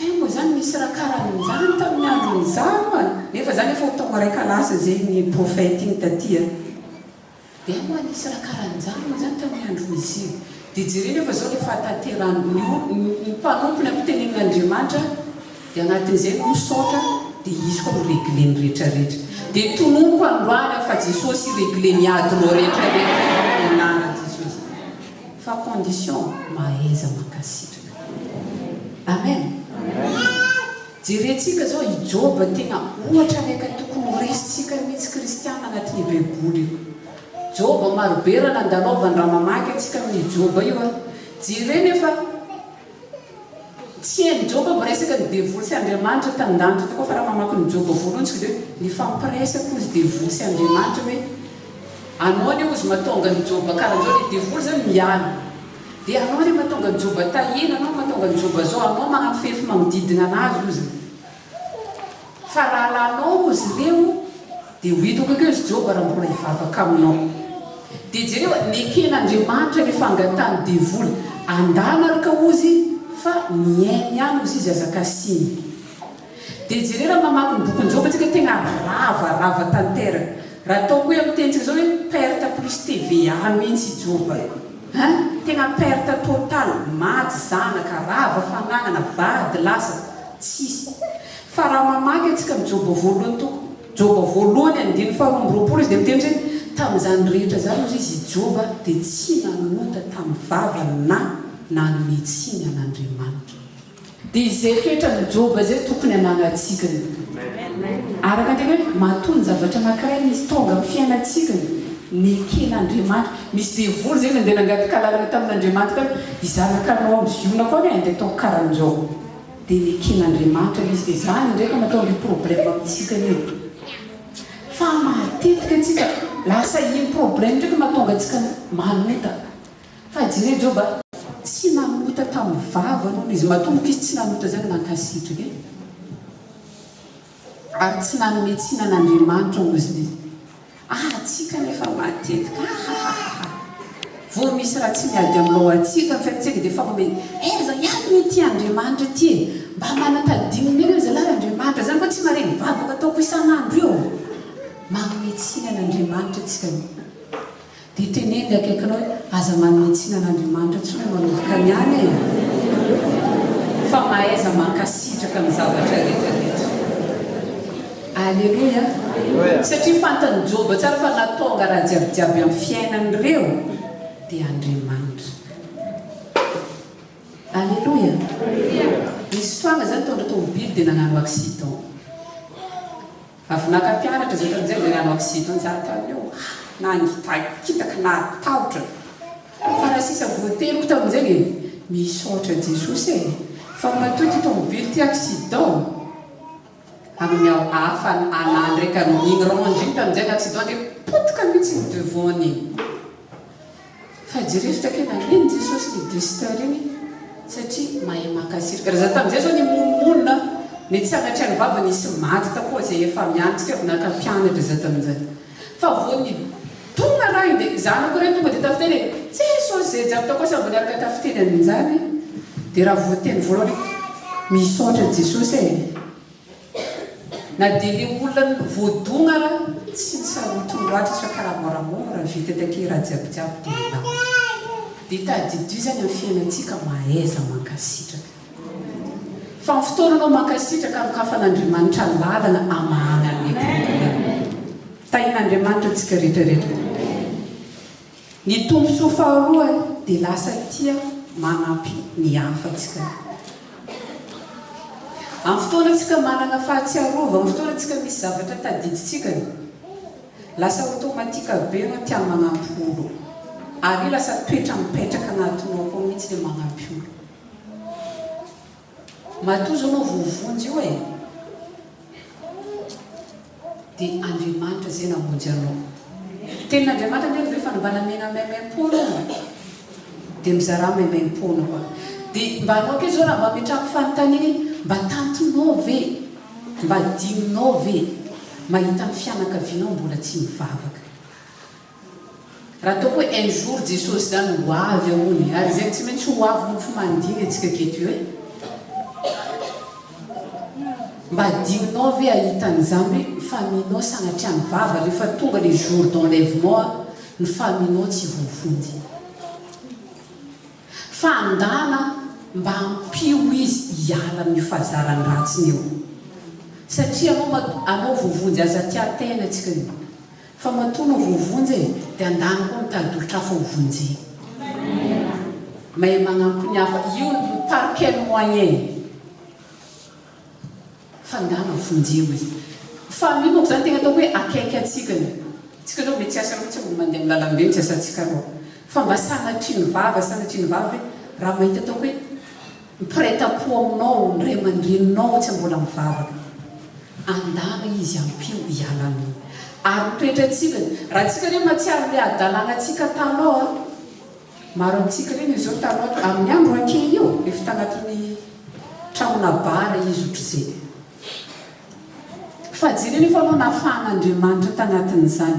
F'ay moa zany nisy raha karan'izany tamin'ny andron'i Zaro a! Nefa zany efa ho taogno raika lasa zay ny prophète igny taty a! Dia moa nisy raha karan'izany moa zany tamin'ny andron'izy io? Dia jereo nefa zao le fahatanterahan'ny olo, ny mpanompony ampitenenin'Andriamanitra dia agnatin'izay no misaotra dia izy koa mi-regler ny retraretra. Dia tononiko androany aho fa Jesosy hi-regler ny adinao retraretra amin'ny anaran'i Jesosy. Fa condition, mahaiza mankasitraka. Amen. Jerentsika zao i Joba tena ohatra raika tokony ho raisintsika mihitsy kristiana agnatin'io baiboly io. Joba marobe raha nandalaovany raha mamaky antsika amin'io Joba io a. Jereo nefa tsy hain'i Joba miresaka ny devoly sy Andriamanitra tan-danitra tokoa fa raha mamaky ny Joba voalohany tsika dia hoe nifampiresaka ozy devoly sy Andriamanitra hoe anao anie ozy mahatonga an'i Joba karan'izao le devoly zany miala Dia anao anie mahatonga an'i Joba tahiana, anao mahatonga an'i Joba zao, anao magnano fefy magnodidina anazy ozy. Fa rahalahinao ozy ireo, dia ho hitako akeo izy Joba raha mbola hivavaka aminao. Dia jereo, neken'Andriamanitra ilay fangatahan'ny devoly, andana ry ka ozy fa mihaino ihany ozy izy aza kasihina. Dia jereo raha mamaky ny bokin'i Joba tsika tegna rava, rava tanteraka. Raha ataoko hoe amin'ny tenintsika zao hoe perte plus TVA mihitsy i Joba. Hein? Tegna perte totale, maty zanaka, rava fanagnana, vady lasa, tsisy. Fa raha mamaky antsika amin'ny Joba voalohany toko, Joba voalohany andininy faharoa 22 izy dia miteny izy hoe, tamin'izany rehetra izany hozy izy i Joba dia tsy nanota tamin'ny vavany na nanome tsiny an'Andriamanitra. Dia izay toetran'i Joba izay tokony hananantsika. Araka ny teny hoe matoa ny zavatra anankiray misy tonga amin'ny fiainantsika, neken'Andriamanitra. Misy devoly izay nandeha nangataka lalana tamin'Andriamanitra tany, hizanaka anao amin'ny Ziona koa anie andeha ataoko karan'izao. Dia neken'Andriamanitra ilay izy. Dia izany indray ka mahatonga io problème amintsika io. Fa matetika antsika lasa iny problème ndraiky mahatonga antsika manota. Fa jereo Joba, tsy nanota tamin'ny vavany hono izy, matomboka izy tsy nanota izany nankasitraka e! Ary tsy nanome tsiny an'Andriamanitra hozy izy. Ah, antsika nefa matetika, ahahaha! Vao misy raha tsy miady amin'ny lohantsika ny fiainantsika dia efa manome, aiza ihany no ity Andriamanitra ity e! Mba manatadino mihitsy anie zalahy Andriamanitra izany koa tsy mahare ny vavaka ataoko isan'andro io. Manome tsiny an'Andriamanitra tsika. Dia teneno ny akaikinao hoe, Aza manome tsiny an'Andriamanitra intsony hoe manomboka ny any e! Fa mahaiza mankasitraka ny zavatra rehetra rehetra. Aleloia! Satria fantan'i Joba tsara fa na tonga raha jiabijiaby amin'ny fiainany ireo dia Andriamanitra. Aleloia! Nisy fotoagna zany nitondra tomobily dia nagnano accident. Avy naka mpianatra zay tamin'izay dia nanao accident za tamin'io, nangitakitaka, natahotra. Fa raha sisa voateriko tamin'izay dia misaotra Jesosy e! Fa matoa ity tomobily ity accident, amin'ny hafa anah ndraiky amin'igny range igny tamin'izay ny accident dia potika mihitsy ny devant-ny. Fa jereo fitakiana nalehan'i Jesosy ny Duster iny satria mahay mankasitraka. Raha za tamin'izay zao nimonomonona, mety sanatria ny vava nisy maty takoa zay efa miandry tsy avy naka mpianatra za tamin'izay. Fa vao nidona raha iny dia zanako ireny tonga dia tafiteny e, Jesosy zay jiaby takoa samy vao niaraka tafiteny an'izany dia raha voateny voalohany hoe misaotra Jesosy e. Na dia le olona voadogna ara tsy nisarotiny loatra izy fa karaha moramora vita take raha jiaby jiaby dia milamina. Dia tadidio zany amin'ny fiainantsika mahaiza mankasitraka. Fa ny fotoana anao mankasitraka anokafan'Andriamanitra lalana amahana an'ilay problème. Tahin'Andriamanitra antsika rehetra rehetra. Ny tombontsoa faharoa dia lasa tia manampy ny hafa tsika. Amin'ny fotoana tsika manana fahatsiarova, amin'ny fotoana tsika misy zavatra tadidintsika, lasa automatique be ianao tia manampy olo. Ary io lasa toetra mipetraka anatinao koa mihitsy ilay manampy olo. Matoa zao anao voavonjy io e! Dia Andriamanitra izay namonjy anao. Tenin'Andriamanitra anie ry fa mba namena maimaimpoana hono. Dia mizarà maimaimpoana koa. Dia mba anao kely izao raha mba ametrahako fanontaniana hoe mba tantinao ve, mba dininao ve mahita ny fianakavianao mbola tsy mivavaka? Raha ataoko hoe un jour Jesosy zany ho avy hono e, ary izay tsy maintsy ho avy nofo mandigny antsika aketo io e. Mba adinonao ve hahita an'izany hoe ny famille-nao sanatria ny vava rehefa tonga le jour d'enlèvement a, ny famille-nao tsy voavonjy. Fa andana mba ampio izy hiala amin'io fahazaran-dratsiny io. Satria anao matoa anao voavonjy aza tia tena tsika io. Fa matoa anao voavonjy e, dia andana koa mitady olon-trafa ho vonjena. Mahay magnampy ny hafa, io par quel moyen? Fa ndana vonjeo izy. Fa mino manko zany tegna ataoko hoe akaiky antsika io. Tsika zao mety tsy asa mihitsy mbo mandeha amin'ny lalambe mitsy asantsika reo. Fa mba sanatria ny vava sanatria ny vava hoe raha mahita ataoko hoe mpiray tampo aminao ny ray aman-dreninao tsy mbola mivavaka. Andana izy ampio hiala aminy. Ary ny toetrantsika, raha tsika anie mahatsiaro le hadalana tsika taloha Maro amintsika ireny izao taloha amin'ny andro ankehiio io efa tanatin'ny tragona bar izy otrzay. Fa jereo nefa anao nafahan'Andriamanitra tanatin'izany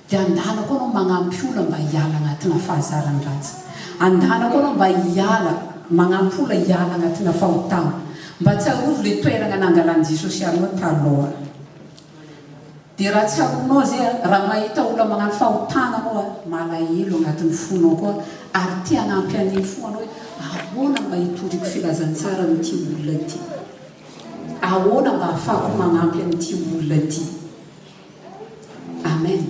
dia andana koa anao magnampy olona mba hiala agnatina fahazaran-dratsy. Andana koa anao mba hiala magnampy olona hiala agnatina fahotana. Mba tsarovy le toeragna nangalan'i Jesosy anao taloha. Dia raha tsaroanao zay a, raha mahita olona magnano fahotana anao a, malahelo agnatin'ny fonao koa ary te hagnampy an'igny fo anao hoe ahoana mba hitoriako filazantsara amin'ity olona ity? Ahoana mba ahafahako magnampy an'ity olona ity? Amen.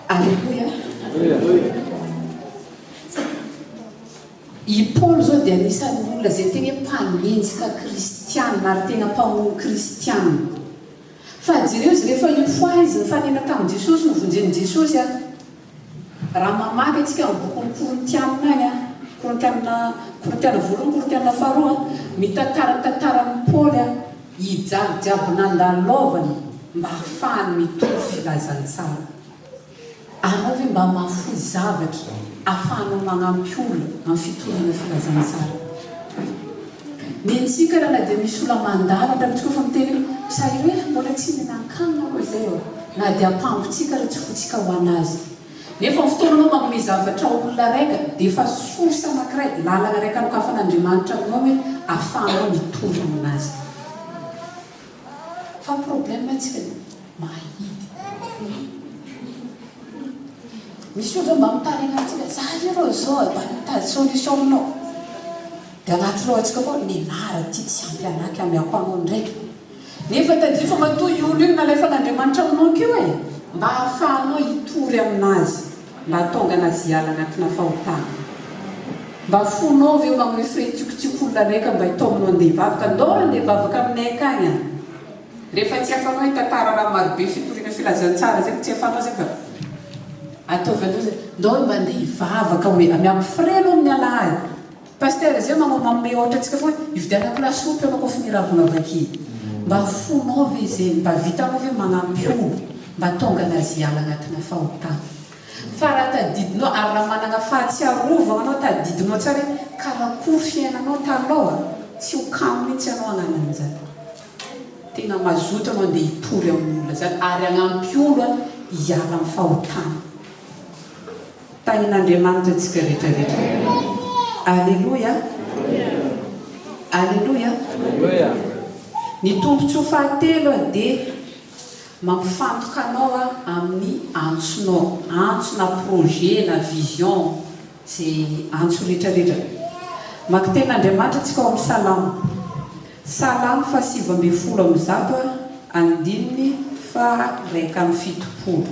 Aleloia. I Paoly izao dia anisan'ny olona izay tena hoe mpanenjika kristiana ary tena mpamono kristiana. Fa jereo izy rehefa une fois izy nifanena tamin'i Jesosy, novonjen'i Jesosy an! Raha mamaky antsika amin'ny bokin'ny Korintiana any an, Korintiana, Korintiana voalohany, Korintiana faharoa an, mitantara ny tantaran'i Paoly an, hijaly jiaby nandalaovany mba hahafahany mitory filazantsara. Anao ve mba mahafoy zavatra afahanao magnampy olona amin'ny fitoriana filazantsara? Nentsika raha na dia misy olona mandalo hatramintsika fa miteny hoe sahirana eh mbola tsy nihinan-kanina aloha izay ô na dia ampambontsika ary tsy fotsika ho an'azy. Nefa ny fotoana anao manome zavatra olona raika dia efa source anankiray, lalana raika anokafan'Andriamanitra aminao hoe afahanao mitory aminazy. Fa problème tsika dia mahidy. Misy olona mba mitaraina amintsika, za leroa zao e, mba mitady solution aminao. Dia anaty lohantsika koa, nenara ty tsy ampy anah ka amiako anao ndraiky. Nefa tadidio fa matoa io olona io nalefan'Andriamanitra aminao keo e, mba ahafahanao hitory aminazy. Mba hahatonga anazy hiala anatina fahotana. Mba fonao ve mamoy frais tiokotioka olona raika mba hitaominao andeha hivavaka? Ndao andeha hivavaka aminay akagny an! Rehefa tsy afanao hitantara raha marobe fitoriana filazantsara zegny tsy afanao zegny fa ataovy anao zay ndao mba andeha hivavaka hoe amiako frais anao amin'ny alahady. Pasteur zay manao manome ohatra antsika foana hividianako lasopy anao koa finiravona vaky. Mba fonao ve zegny? Mba vitanao ve magnampy olo mba tonga anazy hiala agnatina fahotana? Fa raha tadidinao ary raha managna fahatsiarovagna anao tadidinao tsara hoe karakory fiainanao taloha tsy ho kamo mihitsy anao hagnano an'izany. Tena mazoto anao andeha hitory amin'olona zany ary hagnampy olo hiala amin'ny fahotana. Tahin'Andriamanitra antsika rehetra rehetra. Aleloia. Aleloia. Ny tombontsoa fahatelo dia mampifantoka anao amin'ny antsonao, antso na projet na vision, izay antso rehetra rehetra. Maka tenin'Andriamanitra antsika ao amin'ny Salamo. Salamo faha 119 andininy faha 71.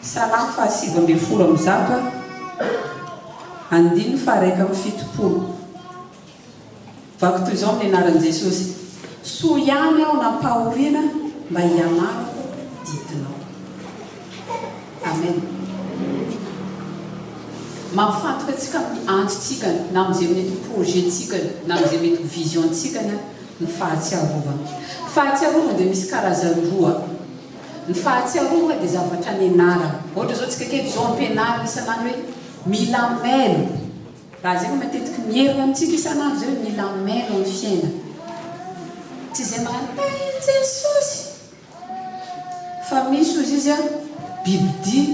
Salamo faha 119 andininy faha 71. Vaky toy izao amin'ny anaran'i Jesosy, Soa ihany aho nampahoriana mba hianarako didinao. Amen. Mampifantoka antsika amin'ny antsontsika na amin'izay mety ho projet-ntsika na amin'izay mety ho vision-ntsika ny fahatsiarovana. Fahatsiarovana dia misy karazany roa. Ny fahatsiarovana dia zavatra nianarana. Ohatra izao tsika aketo izao ampianarina isan'andro hoe mila mailo. Raha izay no matetiky mierona amintsika isan'andro izay hoe mila mailo amin'ny fiainana. Tsy izay magnano tahin'i Jesosy fa misy hozy izy a bibidia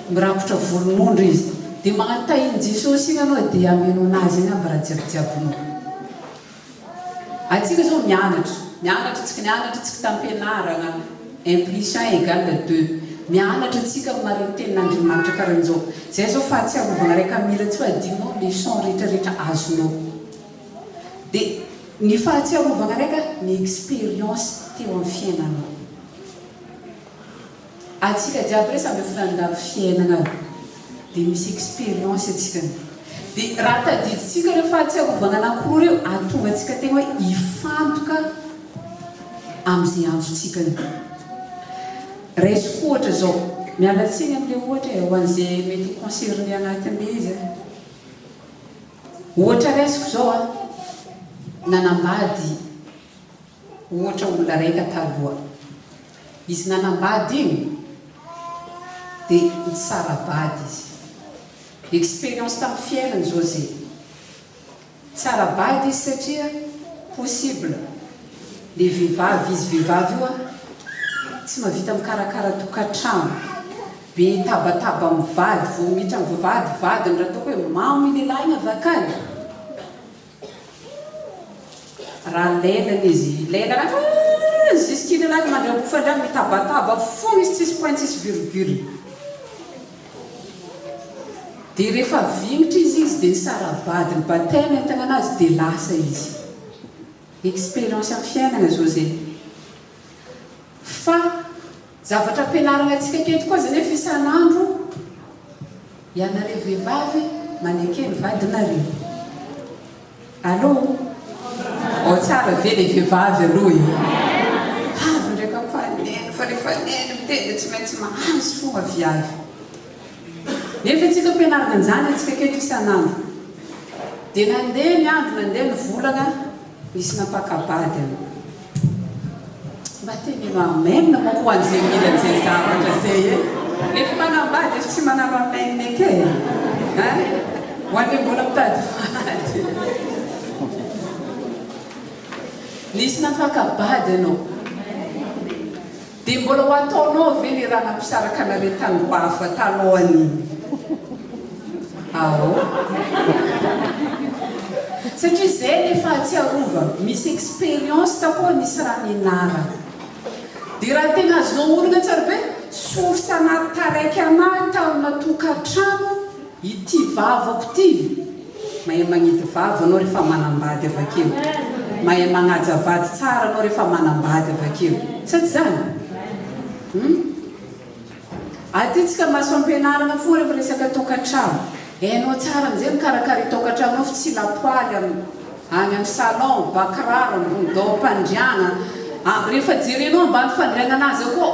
mirakotra volon'ondry izy. Dia magnano tahin'i Jesosy iny ianao dia ameno anazy iny aby raha jiabijiabinao. Antsika zao mianatra, mianatra tsika, nianatra tsika tam-pianaragna, un plus un égale deux. Mianatra tsika amin'ny maregny tenin'Andriamanitra karan'izao. Zay zao fahatsiarovagna raika mila tsy ho adinonao leçon rehetrarehetra azonao. Dia ny fahatsiarovagna raika ny expérience teo amin'ny fiainanao. Antsika jiaby re samby efa nandalo fiainagna dia misy expérience antsika dia raha tadidintsika ireo fahatsiarovagna anankiroa ireo ahatonga antsika tegna hoe hifantoka amin'izay antsontsika io. Raisiko ohatra zao, miala tsiny amin'ilay ohatra e, ho an'izay mety ho concerné agnatin'ilay izy a. Ohatra raisiko zao a, nanambady Ohatra olona raika taloha. Izy nanambady iny dia nitsara-bady izy. Expérience tamin'ny fiainany izao ze. Tsara-bady izy satria possible le vehivavy izy vehivavy io tsy mahavita mikarakara tokantrano, be tabataba amin'ny vady, vao miditra amin'ny vavahady vadiny raha ataoko hoe mamo i lehilahy iny avy akany. Raha lelany izy, lelany aah jusqu'y lehilahy mandray am-pofan-drano mitabataba foana izy tsisy point tsisy virgule. Dia rehefa vignitra izy izy dia nisara-bady ny baptême entana anazy dia lasa izy. Expérience amin'ny fiainana zao zay. Fa zavatra ampianarina antsika aketo koa aza nefa isan'andro, ianareo vehivavy maneke ny vadinareo. Allô? Ao tsara ve le vehivavy aloha e? Avy ndraika koa neny fa rehefa neny miteny dia tsy maintsy mahazo fomba viavy. Nefa antsika ampianarina an'izany antsika aketo isan'andro. Dia nandeha ny andro, nandeha ny volana, nisy nampaka-bady anao. Mba teneno amen manko ho an'izay mila an'izay zavatra izay e! Efa manambady efa tsy manano amen eke e! Hein? Ho an'ilay mbola mitady vady. Nisy nampaka-bady ianao. Dia mbola ho ataonao ve le raha nampisaraka anareo talohafa talohan'iny? Ao. Satria zay le fahatsiarovana, misy expérience takoa nisy raha nianarana. Dia raha tena azonao orina tsara be, source anaty taraiky anahy tamina tokantrano ity vavako ity. Mahay magnidy vava anao rehefa manambady avakeo. Mahay magnaja vady tsara anao rehefa manambady avakeo. Sa tsy zany? Hum? Aty tsika maso ampianarana foa rehefa resaka tokatrano. Hainao tsara amizay mikarakara i tokatranonao fa tsy lapoaly am any am salon, ba kiraro, ambony daom-pandriagna. Rehefa jerenao ambany fandriagnanazy akao,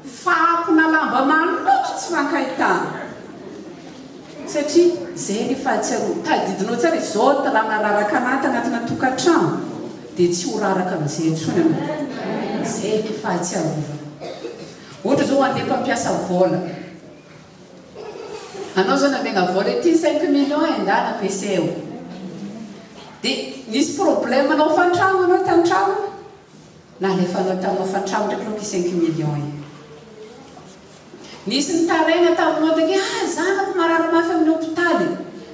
Fako na lamba maloto tsy fankahitana. Satria zay le fahatsiarovana. Tadidinao tsara e, zao raha nararaka anaty anatina tokantrano dia tsy ho raraka amizay intsony anao. Zay le fahatsiarovana. Ohatra zao ho anle mpampiasa vola. Anao zao namegna vola ity cinq millions e ndana ampiasaio. Dia nisy problème nao hofantragno anao tantragno. Nalefanao tamin'ny hofantrano ndraiky loka i cinq millions iny. Nisy nitaraina taminao ndraiky hoe ah zanako marary mafy amin'ny hopitaly.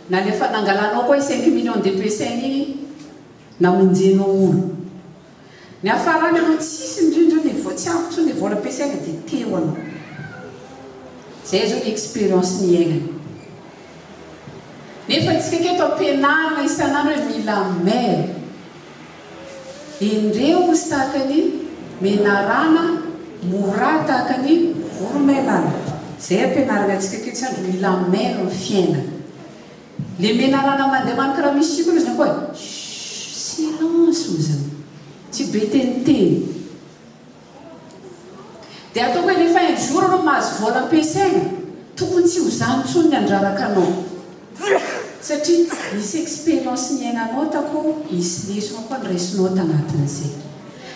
Nalefa nangalanao koa i cinq millions DPSN iny namonjenao olo. Niafarany anao tsisy indrindra le voa tsy ampy intsony le vola ampiasaina dia teo anao. Zay zao ny expérience niainana. Nefa antsika aketo ampianarina isan'andro hoe mila maire. Endreo izy tahaka ny menarana, mora tahaka ny voromailala. Zay ampianarina antsika aketo andro mila mailo ny fiainana. Le menarana mandeha manoka raha misy sikony izy koa chut silence ozany. Tsy be teniteny. Dia ataoko hoe rehefa un jour anao mahazo vola ampiasaina, tokony tsy ho zany intsony ny handraraka anao. Satria nisy expérience niainanao tako, nisy lesona koa noraisinao tanatin'izay.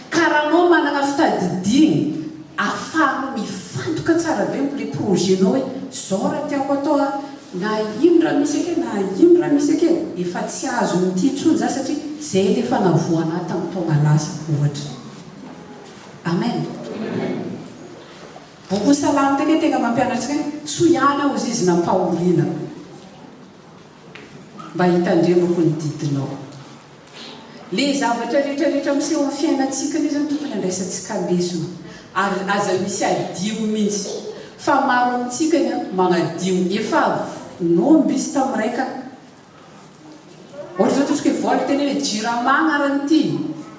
Ka raha anao manana fitadidiana ahafahanao mifantoka tsara be amin'ilay projet-nao hoe zao raha tiako atao a, na ino raha misy akeo na ino raha misy akeo, efa tsy azon'ity intsony za satria zay ilay efa navoana ahy tamin'ny taona lasa ohatra. Amen. Bokin'ny Salamo teke tegna mampianatra antsika hoe soa ihany aho hozy izy nampahoriana mba hitandremako ny didinao. Le zavatra rehetra rehetra miseho amin'ny fiainantsika anie zany tokony andraisantsika lesona ary aza misy adino mintsy fa maro amintsika ny magnadino efa nomby izy tamin'ny ray ka ohatra zao ataontsika hoe vola teneno hoe jirama agnaran'ity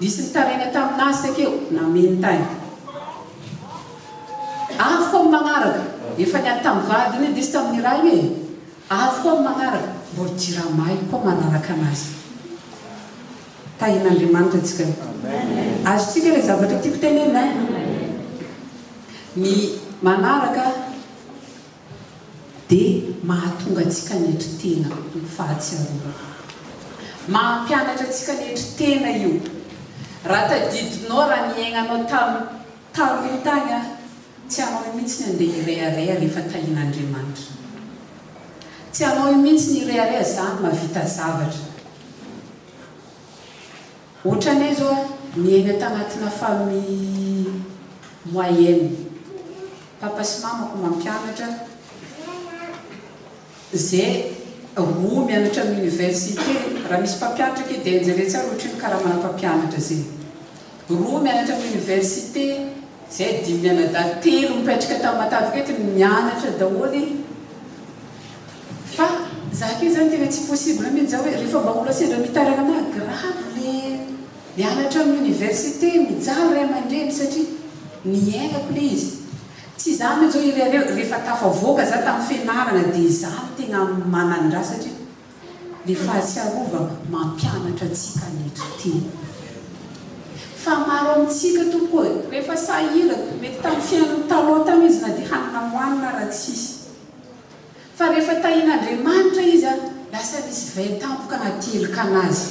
nisy nitaraigna taminazy takeo nameno tany avy koa amin'ny magnaraka efa niady tamin'ny vadiny io diso tamin'ny ray io e Avy koa amin'ny manaraka, mbola jirama io koa manaraka anazy. Tahin'Andriamanitra antsika. Azontsika ilay zavatra tiako tenenina eh? Ny manaraka dia mahatonga antsika hanetry tena ny fahatsiarovana. Mahampianatra antsika hanetry tena io. Raha tadidinao raha niaignanao tamin'ny taloha tagny ah, Tsy hanao io mihitsy ny andeha hirehareha rehefa tahian'Andriamanitra. Tsy hanao io mihitsy ny hirehareha za no mahavita zavatra. Ohatranay zao a, niaina tagnatina famille moyenne. Papa sy mamako mampianatra, ze roa mianatra amin'ny université, raha misy mpampianatra ake dia jereo tsara ohatrino karamana mpampianatra ze. Roa mianatra amin'ny université, zay dimy mianadahy, telo mipetraka Tamatave aketo mianatra daholo fa za akia zany tena tsy possible mintsy za hoe rehefa mba olona sendra mitaraina aminahy grave le mianatra amin'ny université mijaly ray aman-dreny satria niainako le izy tsy za mintsy zao irehareha rehefa tafavoaka za tamin'ny fianarana dia za no tena manan-draha satria Ny fahatsiarovana mampianatra antsika hanetry tena. Fa maro amintsika tompoko e, rehefa sahirana, mety tamin'ny fiainany taloha tany izy na dia hanina hohanina ara tsisy. Fa rehefa tahian'Andriamanitra izy an, lasa misy vin tampoka anaty helika anazy.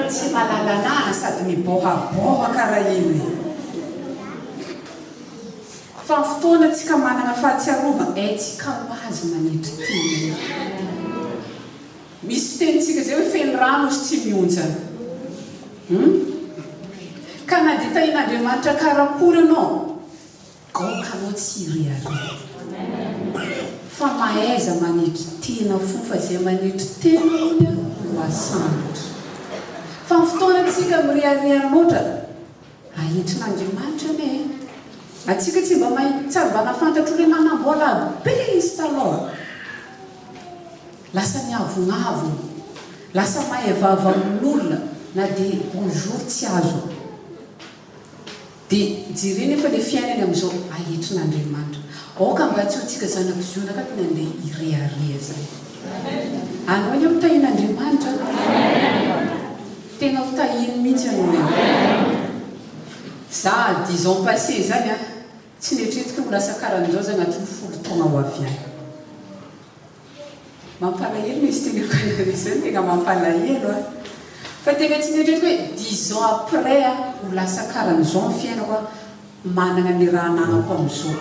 Tsy mahalala anah sady mibohaboha karaha ino e. Fa ny fotoana tsika manana fahatsiarovana eh tsika ho azy manetry tena io. Misy fitenintsika zay hoe feno rano ozy tsy mionjana. Hum? Ka na dia tahin'Andriamanitra karakory ianao, aoka anao tsy hirehareha. Fa mahaiza manetry tena fo fa izay manetry tena hono no asandratra. Fa ny fotoana tsika mirehareha loatra, Ahitrin'Andriamanitra anie e! Antsika tsy mba mahay tsy ary mba nahafantatro le nanambola be izy taloha. Lasa niavognavogna, lasa mahay vava amin'olona na dia bonjour tsy azo. Dia jereo nefa le fiainany amin'izao ahitrin'Andriamanitra. Aoka mba tsy ho tsika zanak'i Ziona ka ny andeha hirehareha zany. Anao anie ho tahin'Andriamanitra an! Tena ho tahiny mihitsy ianao io. Za dix ans passé zany an, tsy neritreretiko ho lasa karan'izao za agnatin'ny folo taona ho avy any. Mampalahelo misy teneko anareo zany tena mampalahelo an. Fa tena tsy neritreretiko hoe dix ans après an ho lasa karan'izao ny fiainako an, manana ny raha ananako amin'izao.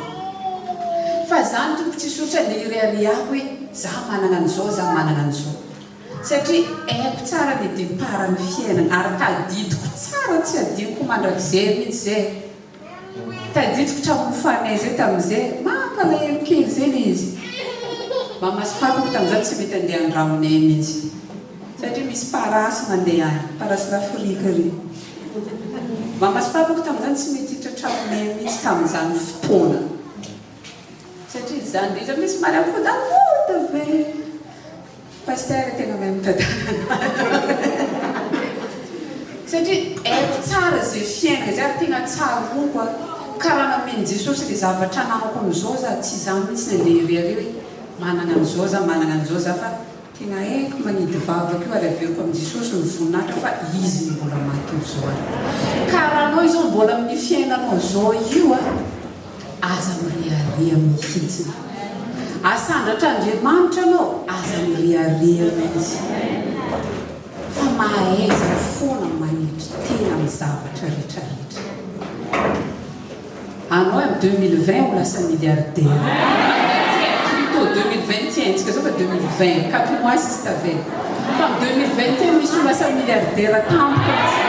Fa zany tompoko tsisy ohatra le ireharehako hoe za manana an'izao za manana an'izao. Satria haiko tsara ny départ ny fiainana ary tadidiko tsara tsy adinoko mandrakizay mihitsy zay. Tadidiko tramofanay zay tamin'izay, mampalahelo kely zay le izy. Mama sy papako tamin'izany tsy mety andeha an-dramonay mihitsy satria misy parasy mandeha any, parasin'Afrika reny. Mama sy papako tamin'izany tsy mety hiditra tranonay mihitsy tamin'izany fotoana. Satria izany rehetra misy manamodamody be. Pasteur tena mahay mitantara Satria haiko tsara izay fiainana izay ary tena tsaroako a. Ka raha namen'i Jesosy ilay zavatra ananako amin'izao za, tsy izaho mihitsy no andeha hirehareha hoe manana an'izao za, manana an'izao za fa tena haiko manidy vavaka io ary averiko amin'i Jesosy ny voninahitra fa Izy no mbola matory izao ary. Ka raha anao izao mbola amin'ny fiainanao izao io a. Aza mirehareha mihitsy. Asandratr'Andriamanitra anao, aza mirehareha mihitsy. Fa mahaiza foana manetry tena amin'ny zavatra rehetra rehetra. Anao amin'ny 2020 ho lasa milliardaire. Plutôt 2021, tsika zao fa 2020, 4 mois sisa tavela. Fa amin'ny 2021 misy ho lasa milliardaire tampoka mihitsy.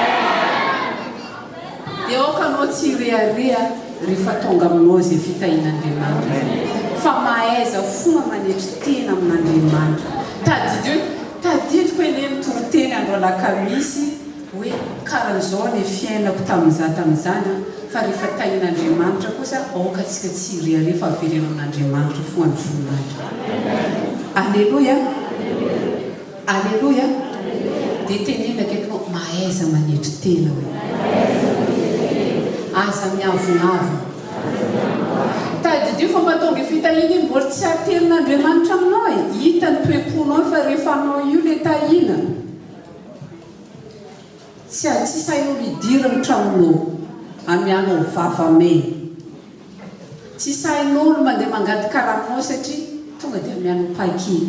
Dia aoka anao tsy hirehareha rehefa tonga aminao izay fitahian'Andriamanitra izay, fa mahaiza fona manetry tena amin'Andriamanitra. Tadidio hoe. Tadidiko anie mitory teny andro alakamisy hoe karan'izao ny fiainako tamin'izaho tamin'izany an, fa rehefa tahian'Andriamanitra kosa aoka tsika tsy hirehareha fa avereno amin'Andriamanitra foa ny voninahitra. Aleloia! Aleloia! Dia teneno akaikinao, mahaiza manetry tena hoe. Aza miavonavona. Tadidio fa mahatonga io fitahiana io mbola tsy aterin'Andriamanitra aminao e! Hita ny toe-ponao io fa rehefa anao io le tahiana tsy tsy sahin'olo hidirana ny tranonao amianao vava mena. Tsy sahin'olo mandeha mangady karaminao satria tonga dia amianao paquet.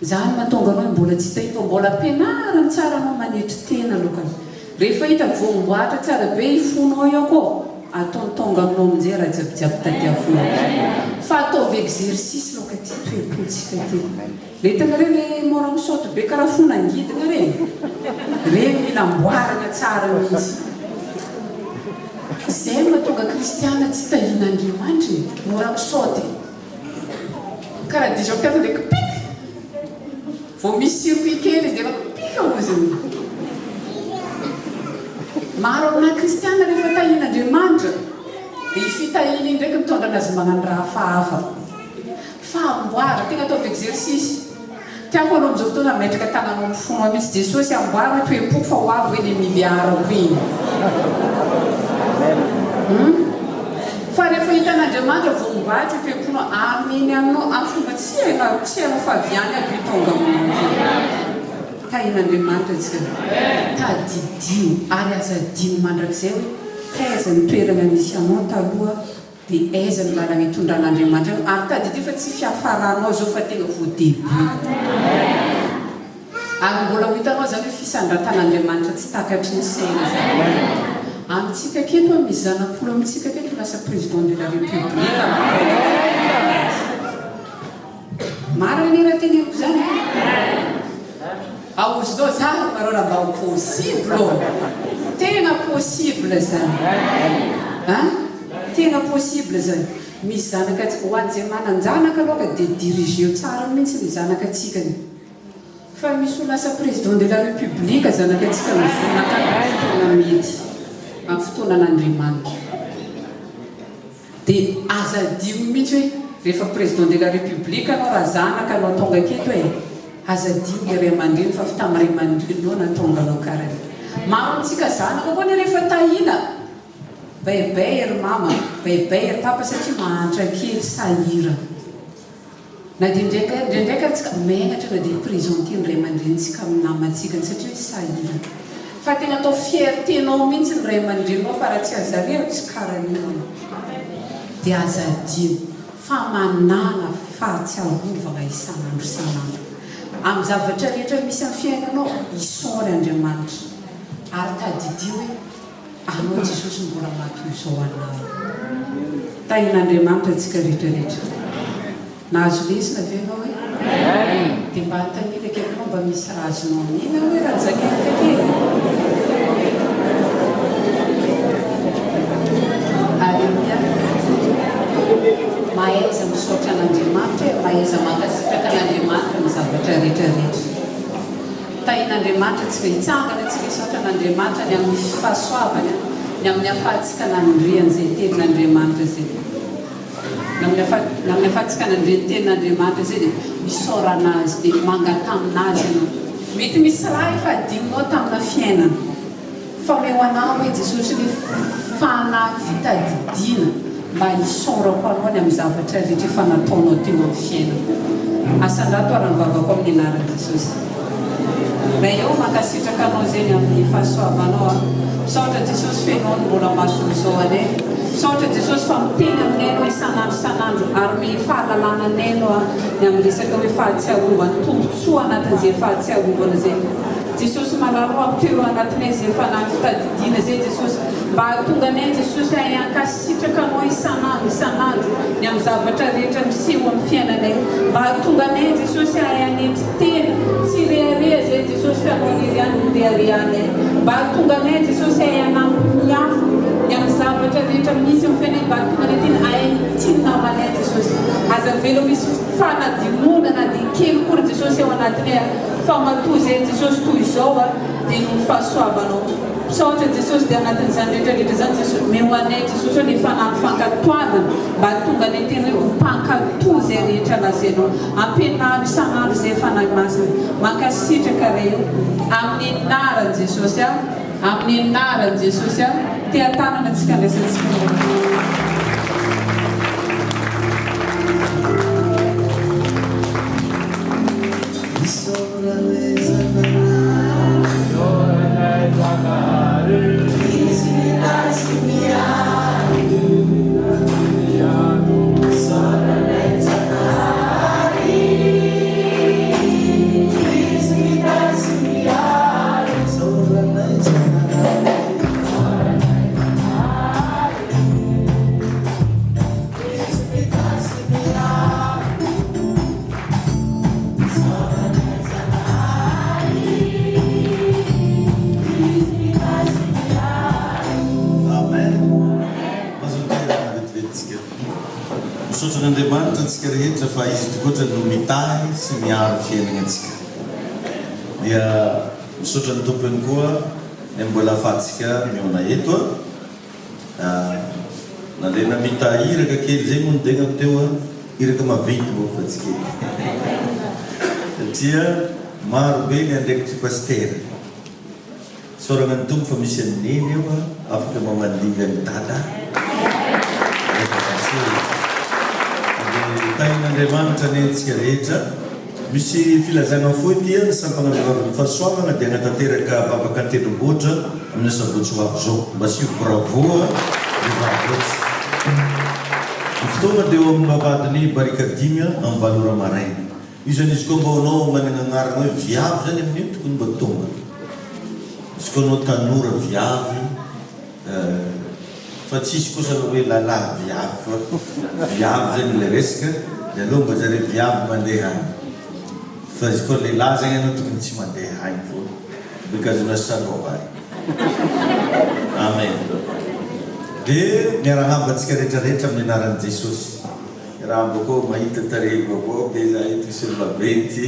Zany mahatonga anao mbola tsy hita io fa mbola ampianariny tsara anao manetry tena alokany. Rehefa hita voamboatra tsara be i fonao io koa ataony tonga aminao aminjay raha jiaby jiaby tadiavinao. Fa ataovy exercice loka ty toe-pontsika ty. Le hitanareo le mora misaoty be karaha fon'angidina reny? Reny mila amboarina tsara mihitsy. Zay no mahatonga kristiana tsy tahian'Andriamanitra e! Mora misaoty. Karaha disjoncteur dia kipika! Vao misy circuit kely izy dia efa kipika hozy ny. Maro aminà kristiana rehefa tahian'Andriamanitra dia io fitahiana io ndraiky mitondra anazy magnano raha hafahafa. Fa amboara, tegna ataovy exercice. Tiako anao amin'izao fotoana hametraka tananao amin'ny fonao mihitsy, Jesosy amboary hoe toe-poko fa ho avy hoe le milliard-ko iny. Hum. Fa rehefa hitan'Andriamanitra vao mivaky io toe-ponao, ameny aminao amin'ny fomba tsy hainao, tsy hainao fa avy any aby io tonga aminao io. Tahin'Andriamanitra antsika. Tadidio ary aza adino mandrakizay hoe taiza ny toerana nisy anao taloha Dia aiza no lalana itondran'Andriamanitra anao? Ary tadidio fa tsy fiafaranao izao fa tena vao début. Ary mbola ho hitanao izany hoe fisandratan'Andriamanitra tsy takatry ny saina izany. Amintsika aketo an, misy zanak'olo amintsika aketo lasa président de la république amin'ny taona Marina anie raha teneniko izany e! Aozinao zany nareo raha mba ho possible ô! Tena possible zany an! Tena possible zany. Misy zanaka tsy, ho an'izay manan-janaka aloha ka dia dirigeo tsara mihitsy ny zanakatsikany. Fa misy ho lasa président de la république zanakatsika mivonaka amin'ny fotoana mety, amin'ny fotoanan'Andriamanitra. Dia aza adino mihitsy hoe rehefa président de la république anao raha zanaka anao tonga aketo e! Aza adino le ray aman-dreny fa avy tamin'ny ray aman-dreninao nahatonga anao kara io. Maro amintsika zanaka koa anie rehefa tahiana, baibay ry mama, baibay ry papa satria mahantra kely, sahirana. Na dia indraika indraindraika ary tsika menatra na dia hi-presenter ny ray aman-drenintsika amin'ny namantsika satria hoe sahirana. Fa tena atao fierté-nao mihitsy ny ray aman-dreninao fa raha tsy azareo tsy karan'io anao. Dia aza adino fa manàna fahatsiarovana isan'andro isan'andro. Amin'ny zavatra rehetra misy amin'ny fiainanao, isaory Andriamanitra. Ary tadidio hoe. Anao Jesosy mbola matoy izao anao. Tahin'Andriamanitra antsika rehetra rehetra. Nahazo lesona ve ianao e? Dia mba anontanio ilay akaikinao mba misy raha azonao amena hoe rajakelika kely? Aleloia. Mahaiza misaotra an'Andriamanitra e, mahaiza mankasitraka an'Andriamanitra amin'ny zavatra rehetra rehetra. Tahin'Andriamanitra tsika hitsangana tsika hisaotra an'Andriamanitra ny amin'ny fahasoavany ny amin'ny afahantsika nandre an'izay tenin'Andriamanitra izay ny amin'ny afa ny amin'ny afahantsika nandre ny tenin'Andriamanitra izay dia misaorana azy dia mangataha aminazy ianao mety misy raha efa adinonao tamina fiainana Fa omeo anah hoe Jesosy ny fanahy fitadidiana mba hisaorako anao ny amin'ny zavatra rehetra efa nataonao teo amin'ny fiainako. Asandrato ary ny vavako amin'ny anaran'i Jesosy. Ray ô, mankasitraka anao izay ny amin'ny fahasoavanao aho. Misaotra Jesosy fa ianao no mbola mahatonga izao anay. Misaotra Jesosy fa miteny aminay ianao isan'andro isan'andro ary me fahalalana anay ianao ny amin'ny resaka hoe fahatsiarovana, tombontsoa anatin'izay fahatsiarovana izay. Jesosy malala o ampitero anatinay ze fanahy fitadidiana zay Jesosy mba hahatonga anay Jesosy hahay hankasitraka anao isan'andro isan'andro ny amin'ny zavatra rehetra miseho amin'ny fiainanay mba hahatonga anay Jesosy hahay hanetry tena tsy hirehareha zay Jesosy fa anao irery ihany no reharehanay mba hahatonga anay Jesosy hahay hanampy ny hafa ny amin'ny zavatra rehetra misy amin'ny fiainay mba hahatonga anay tena hahay hitia ny namanay Jesosy. Jesosy. Aza avela ho hisy fanadinoana na dia kely akory Jesosy ao anatinay fa matoa izay Jesosy toy izao dia noho ny fahasoavanao. Misaotra Jesosy dia anatin'izany rehetra rehetra izany Jesosy omeo anay Jesosy ô le fanahy fankatoavana mba hahatonga anay tena hoe ho mpankato izay rehetra lazainao. Ampianaro isan'andro izay Fanahy Masina. Mankasitraka Ray o. Amin'ny anaran'i Jesosy aho. Amin'ny anaran'i Jesosy aho. Teha-tanana antsika andraisantsika ny Amen. Mazotoa hiarahana vetivety tsika. Misaotra an'Andriamanitra antsika rehetra fa Izy tokoatra no mitahy sy miaro fiainagna antsika. Dia misaotra ny Tompo ihany koa ny mbola ahafahantsika mihaona eto. Nandeha namita iraka kely zay moa ny tegnako teo a, iraka maventy moa fa tsy kely satria maro be ny andraikitry pasitera. Isaoragna ny Tompo fa misy an'i Neny eo a, afaka mba mandimby an'i Dada rehefa pasitera. Dia tahin'Andriamanitra anie antsika rehetra. Misy filazana fohy ity an, ny sampana Vehivavy ny Fahasoavana dia hanatanteraka vavaka an-tendrombohitra amin'ny asabotsy ho avy izao. Mba asio bravo an, vehivavy loatra. Ny fotoana dia eo amin'ny vavahadin'ny Barikadimy amin'ny valo ora maraina. Io zany izy koa mbô anao manana agnarana hoe viavy zany amin'io tokony mba tonga. Izy koa anao tanora viavy eh. Fa tsisy kosa aloha hoe lalahy viavy fa viavy zany ilay resaka de aleo mba zare viavy mandeha any fa izy koa lehilahy zany ianao tokony tsy mandeha any foana because una salon any. Amen. De miarahaba antsika rehetra rehetra amin'ny anaran'i Jesosy. Miarahaba koa mahita tarehy vaovao be za eto misy olo maventy.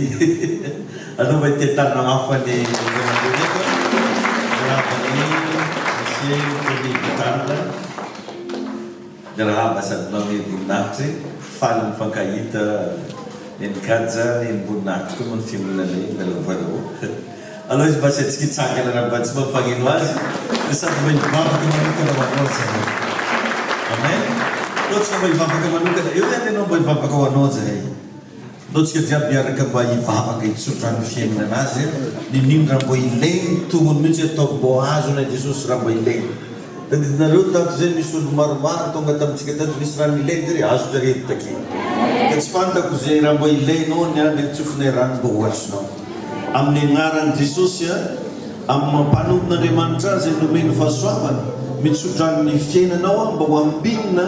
Aleo mba hitetanana mafy ny ray aman-dreny eto. Miarahaba an'i Monsieur Tony Vital. Miarahaba sady manome voninahitry. Faly mifankahita Nenikaja, Henim-boninahitry koa moa ny fiangonana iny, Lalao Aleo izy mba asiantsika hitsangana raha mba tsy mampaneno azy dia sady mba hivavaka manokana ho anao zahay. Amen. Ndao tsika mba hivavaka manokana. Eo ihany ianao mba hivavaka ho anao zahay. Ndao tsika jiaby hiaraka mba hivavaka hitsodrano ny fiainana anazy. Niniany raha mbo ilainy tongony mihitsy ataovy mbo azonay Jesosy raha mba ilainy. Tadidinareo tato zay misy olo maromaro tonga tamintsika tato nisy raha nilainy zare azo zare taky. Ka tsy fantako zay raha mbo ilainao ny andry tsofinay rano mbo ho azonao. Amin'ny agnaran'i Jesosy a, amin'ny maha mpanompon'Andriamanitra ahy izay nomeny fahasoavana, mitsodrano ny fiainanao aho mba ho ambinina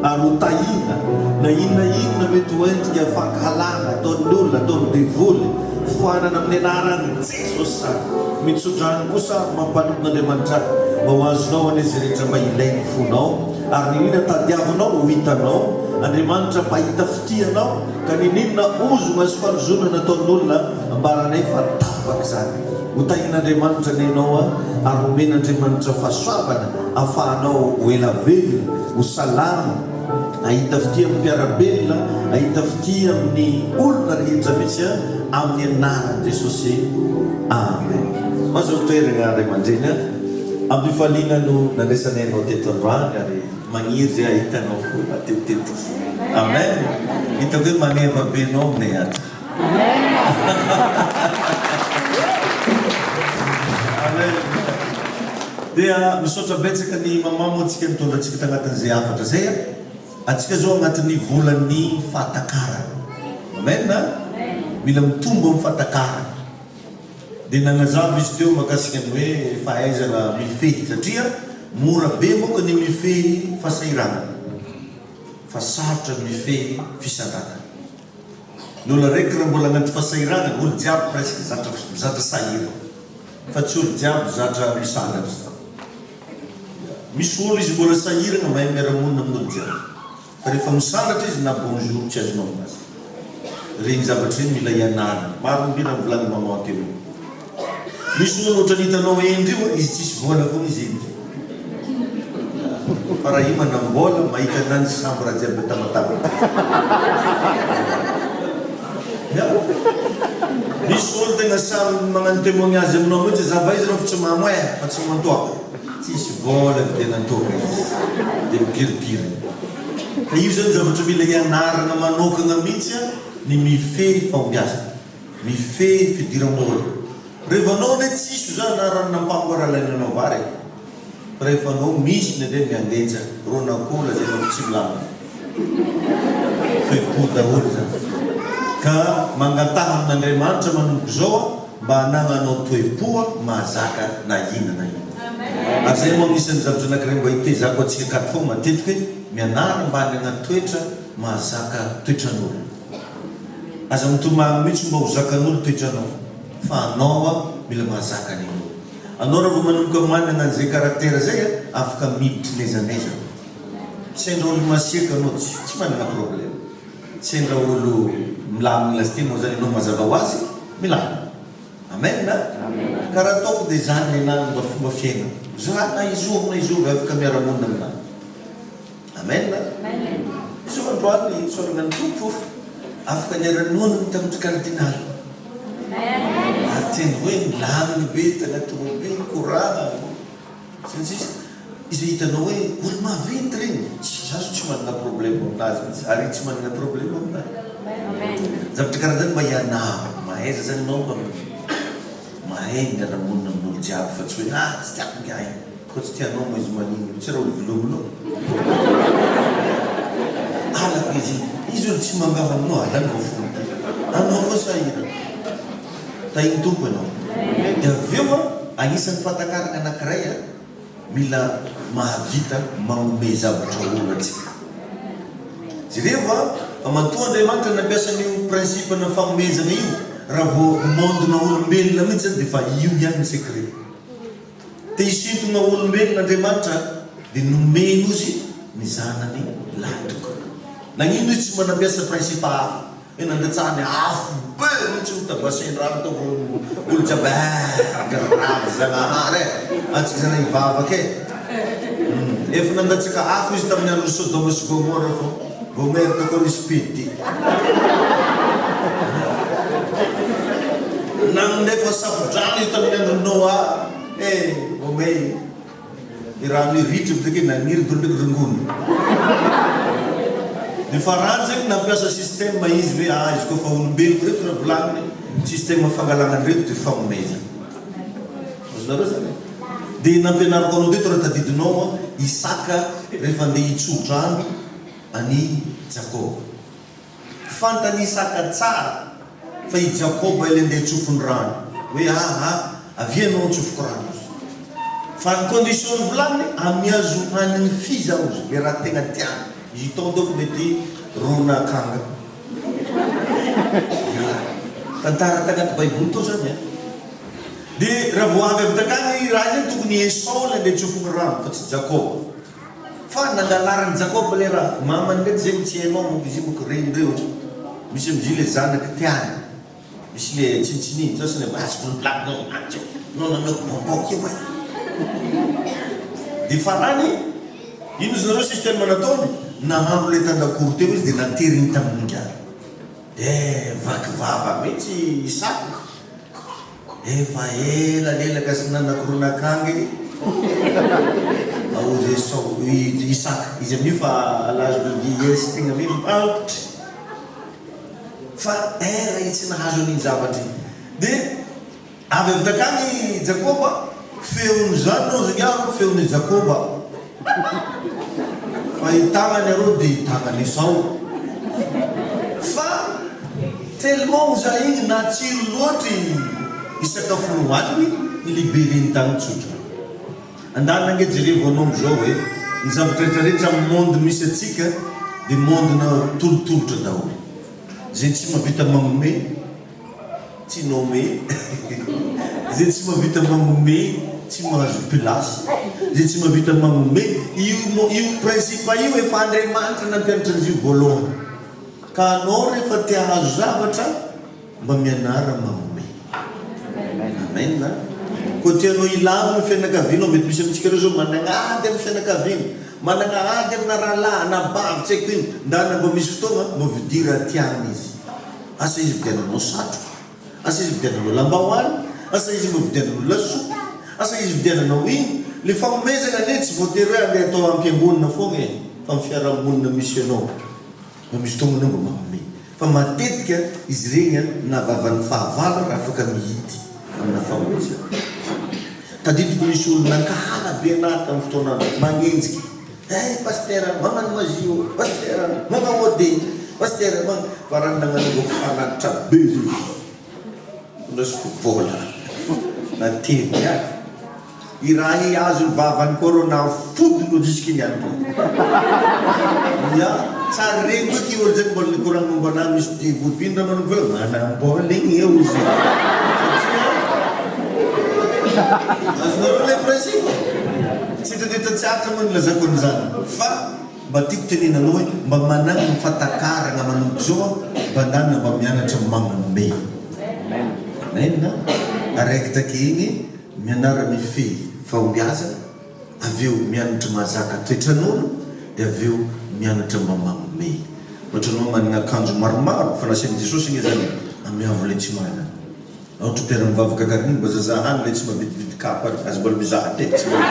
ary ho tahiana, na inona inona mety ho endrika fankahalana ataon'ny olona, ataon'ny devoly, foanana amin'ny anaran'i Jesosy izany. Mitsodrano kosa aho amin'ny maha mpanompon'Andriamanitra ahy mba ho azonao anie izay rehetra mba ilain'ny fonao, ary n'inona tadiavinao ho hitanao, Andriamanitra mpahita fitia anao, Ka niniana ozona sy fanozonana nataon'olona ambaranay fa tapaka izany. Ho tahian'Andriamanitra anie ianao ary homen'Andriamanitra fahasoavana afahanao ho ela velona, ho salama, hahita fitia amin'ny mpiara-belona, hahita fitia amin'ny olona rehetra mihitsy amin'ny anaran'i Jesosy. Amen. Mahazo toerana ray aman-dreny a. Am-pifaliana no nandraisanay anao teto androany ary. Magniry zay ahita anao fo matetitetika. Amen. Hitako hoe maneva be anao aminay ato. Amen. Dia misaotra betsaka ny maman moa antsika nitondra antsika tagnatin'izay hafatra zay a. Antsika zao agnatin'ny volan'ny fahatakarana. Amen a. Mila mitombo amin'ny fahatakarana. Dia nanazava izy teo mahakasika ny hoe fahaizana mifehy satria mora be manko ny mifehy fahasahiranana fa sarotra ny mifehy fisandratana. Ny olona raiky raha mbola agnaty fahasahiranana, olo jiaby presque zatra zatra sahirana fa tsy olo jiaby zatra misandratra. Misy olo izy mbola sahirana mahay miara-monina amin'olo jiaby. Fa rehefa misandratra izy na bonjour tsy azonao aminazy. Regny zavatra regny mila ianarana. Maro ny mila mivolagna maman teo io. Misy olo otrany hitanao hendry io izy tsisy vola fogna izy hendry. Fa raha io manambola mahita ananjy chambre jiaby Tamatave. Ya. Misy olo tegna samy magnano témoignage aminao mihitsy za va izy reo fa tsy mamo eh fa tsy mantoaka. Tsisy vola vidianan-toaka izy dia mipiripirina. Ka io zany zavatra mila ianarana manokana mihitsy ny mifehy fahombiazana, mifehy fidiram-bola. Rehefa anao anie tsisy zany na ranon'ampango ara alaina anao vary e! Fa rehefa anao misy indraindray miandeja ron'akoho lazainao fa tsy milamina. Toe-po daholo zany. Ka mangataha amin'Andriamanitra manomboka izao mba hanagnanao toe-po mahazaka na inona na inona. Ary zay moa agnisan'ny zavatra anakiray mba hitezako antsika akato foagna matetika hoe mianara mba hanagna toetra mahazaka toetran'olo. Aza mitomagny mihitsy mba ho zakan'olo toetranao fa anao mila mahazaka an'iny olo. Anao raha vao manomboka managna an'izay caractère zay afaka miditry n'aiza n'aiza anao. Sendra olo masiaka anao tsy managna problème. Sendra olo milamigny lasite moa zany anao mazava ho azy milamigny. Amen a! Ka raha ataoko dia izany ny anah mba fomba fiainako. Za na izovy na izovy afaka miara-monina aminah. Amen a! Izao androany isaorana ny Tompo afaka niara-nonina tamin-dry Kardinaly. Ary tena hoe nilamina be tanaty robe, nikoragna. Sy ny sisa Izay hitanao hoe olo maventy reny, tsy za zao tsy manana problème aminazy mihitsy ary izy tsy manana problème aminahy. Zavatra karaha zany mba ianaro, mahaiza zany enao mba mahay miara monina amin'olo jiaby fa tsy hoe ah tsy tiako ingahy iny, koa tsy tianao moa izy manino, tsy raha olo velominao. Alako izy iny, izy olo tsy mangaha aminao alanao fona ty, anao koa sahirana. Tahin'ny Tompo ianao. Dia avy eo an, anisan'ny fahatakarana anankiray an, mila mahavita magnomey zavatra olo antsika. Jerevo an, fa matoa Andriamanitra nampiasa an'io principe-na fagnomezana io, raha vao monde-na olombelona mihitsy zany dia efa io ihany ny secret. Te hisintona olombelona Andriamanitra dia nomeny ozy ny zanany lahitokana. Nagnino izy tsy mba nampiasa principe hafa? Dia nandatsahany afo be mihitsy ny tabasen-drano tao vao olo jiaby eh grave Zagnahary eh antsika zany hivavaka eh efa nandatsaka afo izy tamin'ny andron'i Sodoma sy Gomora fô vao merde koa nisy PD nandefa safo-drano izy tamin'ny andron'i Noa eh vao may Ny rano io ritra midika hoe naniry dolo ndraiky rongony. Ny farany zegny nampiasa système izy hoe ah izy koa fa olombelogno reto raha volagniny système fangalagna an'ireto de fagnomezana. Azonareo zany e? De nampianariko anao teto raha tadidinao an, Isaka rehefa andeha hitso-drano an'i Jakoba. Fantan'i Isaka tsara fa i Jakoba ilay ndeha tsofiny rano, hoe aa, avia ianao antsofiko rano ozy. Fa ny condition novolaniny, amiazo hanigny fy za ozy, le raha tegna tiany. Giton dônko mety ron'akanga. Ya. Tantara tagnaty baiboly tô zany an. De raha vao avy avy takagny i raha iny tokony i Esao ilay ndeha tsofiny rano fa tsy Jakoba. Fa nangalarin'i Jakoba ilay raha. Mamany ndraiky zegny tsy hainao manko izy io manko renindreo. Misy amizio le zanaky tiany. Misy le tsinitsininy sasany avy azy volombilaky nao anjy nao nameko bonbon keo e. De farany ino izy nareo système nataony? Nahandro le tandakoro teo izy de nateriny tamin'ny ingahy. De vaky vava mihitsy Isaka. Efa ela lelaka sy nanakorona akanga e! Aozy Esao, i Isaka, izy amin'io fa à l'âge de vieillesse tegna hoe antitra, fa ela izy tsy nahazo an'iny zavatra iny. Dia avy avy takagny i Jakoba, feon'izany no azon'iaro, feon'i Jakoba. Fa i tagnany arô dia i tagnan'i Esao. Fa tellement oza igny natsiro loatra i sakafo nohaniny, ni-libereny tagny tsotra. Andalana ange jerevo anao amizao e, ny zavatra rehetra rehetra amin'ny monde misy antsika dia monde-na tolotolotra daholo. Izay tsy mahavita magnome. Tsy nommé. Izay tsy mahavita magnome tsy mahazo place. izay tsy mahavita magnome. Io io principe io efa Andriamanitra nampianatra an'izy io voalohany. Ka anao rehefa te hahazo zavatra mba mianara magnome. Amen a. Koa tianao hilamina ny fianakavianao, mety misy amintsika ireo zao managna ady amin'ny fianakaviana, managna ady amina rahalahy, anabavy, tsy haiko ino, ndana mba misy fotoagna mba vidio raha tiany izy. Asa izy vidiananao satroka, asa izy vidiananao lambahoany, asa izy mba vidiananao lasopy, asa izy vidiananao ino. Le fagnomezagna anie tsy voatery hoe andeha atao am-piangonana foagna e, fa amin'ny fiarahamonina misy anao. Mba misy tonga anao mba manome. Fa matetika izy ireny an, na vavan'ny fahavalo ary afaka mihidy amina fanomezana. Tadidiko nisy olona nankahala be anah tamin'ny fotoana magnenjika. Eh Pasitera, magnano magie ô, Pasitera, magnao ode, Pasitera, magn. Fa raha ny nagnanaovako fanatitra be zay, ndraisiko vola, nateviny ahy. I raha i azon'ny vavan'ny corona fodiny ho jusque ny any koa. Ya, tsary regny koa ty olo zay mbola nikoragna momba anah misy devoly f'ino raha manomboka eo manambola igny eo izy. Satria azonareo le principe? Tsy hitanteto tsy aritra moa nilazako an'izany fa mba tiako tenenanao hoe mba managna fahatakaragna manomboka zao aho mba ndana mba mianatra magnome. Amen. Araiky take igny Mianara mifehy fahombiazana, avy eo mianatra mahazaka toetran'olo, dia avy eo mianatra mba manome. Ohatra anao manana akanjo maromaro, fa nasain'i Jesosy ange zany e, amiavo ilay tsy manana. Ohatra mpiara-mivavaka karine mba zazahany ilay tsy mavidividy kapa ary, aza mbola mizaha te, tsy mbola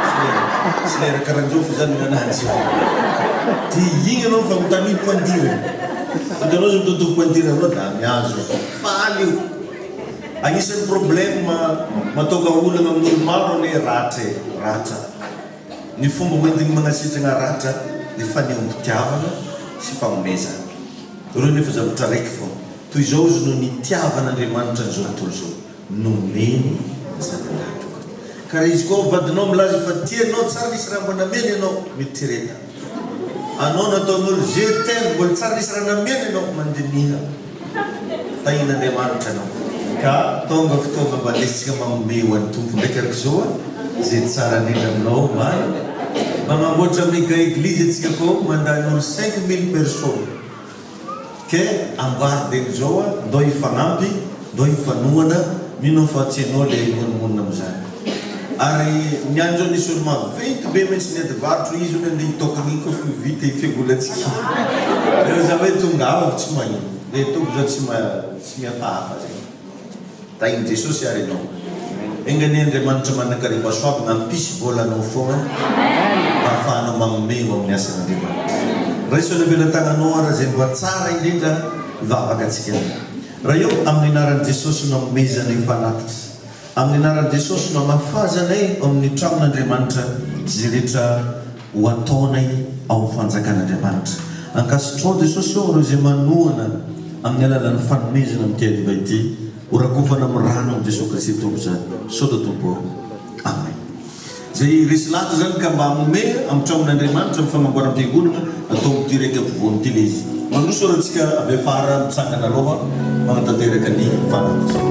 tsy lera tsy lera karan'izao fa zany nanazy. Dia igny anao mifanontania pointure. Hitanao zao mitotovy pointure aminao dia amiazo izy. Faly io. Agnisan'ny problème mahatonga olana amin'olo maro anie ratra e, ratra. Ny fomba hoentigny magnasitragna ratra dia fanehoam-pitiavana sy fagnomezana. Ireo nefa zavatra raiky fô. Toy izao izy no nitiavan'Andriamanitra an'izao tontolo izao, nomeny ny Zanany Lahitokana. Ka raha izy koa vadinao milaza fa tianao tsara nisy raha mba nameny anao, mieritrereta. Anao nataon'olo je t'aime mbola tsara nisy raha nameny anao, mandiniha. Tahian'Andriamanitra anao. Ka tonga fotoana mba andesintsika manome ho an'ny Tompo ndraiky araka izao a, izay tsara indrindra aminao marina. Mba mamboatra mega eglise antsika koa mandany olo 5000 personnes. Ke amboary dieny izao a, ndao hifagnampy, ndao hifanohana, mino aho fa tsy ianao le himonomonona amizany. Ary ny any zao nisy olo maventy be mintsy niady varotra, izy hono andeha hitokana iny koa fa vita i fiangonantsika iny. Reo za hoe tongava fa tsy magnino, le Tompo zao tsy tsy mihafahafa zay. Tahin'i Jesosy ary ianao. Enga anie Andriamanitra manankarem-pahasoavana hampisy vola anao foana mba hahafahanao magnome ho amin'ny asan'Andriamanitra. Raiso any am-pelatananao ary izay mba tsara indrindra hivavaka antsika. Ray ô, amin'ny anaran'i Jesosy no anomezanay fanatitra. Amin'ny anaran'i Jesosy no amafazanay ao amin'ny tranon'Andriamanitra izay rehetra ho ataonay ao amin'ny fanjakan'Andriamanitra. Ankasitrao Jesosy ô ireo izay manohana amin'ny alalan'ny fanomezana amin'ity hariva ity. Ho rakofana amin'ny rano amin'i Jesosy Kristy Tompo izany. Misaotra Tompo ô. Amen. Izay resy lahatra izany ka mba hanome amin'ny tranon'Andriamanitra amin'ny fanamboaram-piangonana atao amin'ity iraika ampovoany ity ilay izy. Mandroso ary antsika avy afara mitsangana aloha manatanteraka ny fanatitra.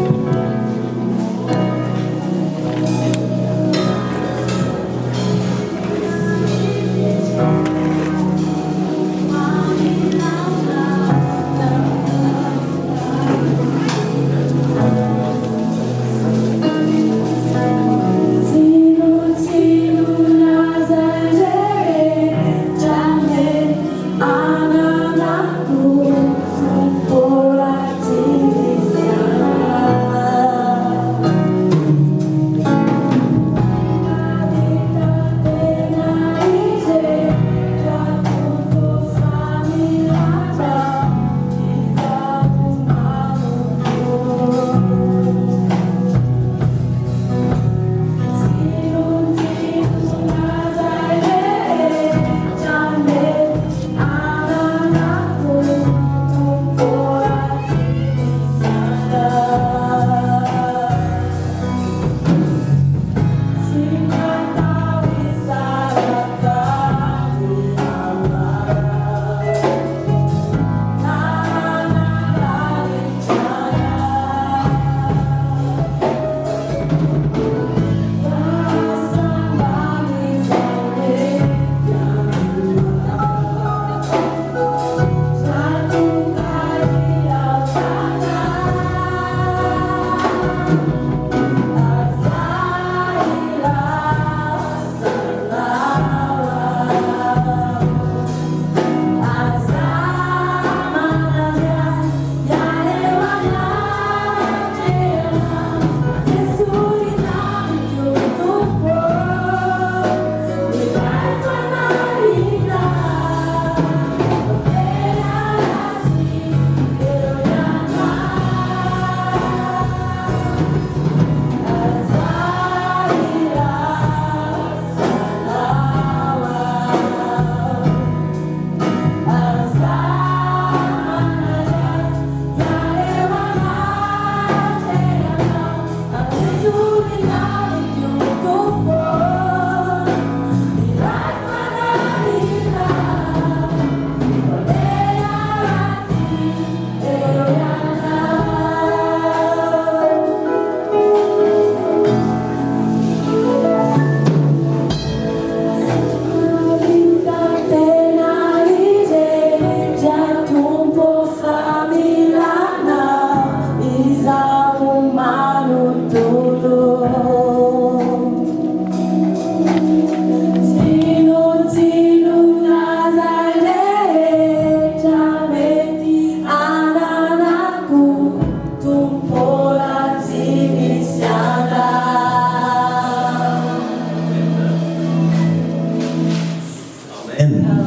Amen.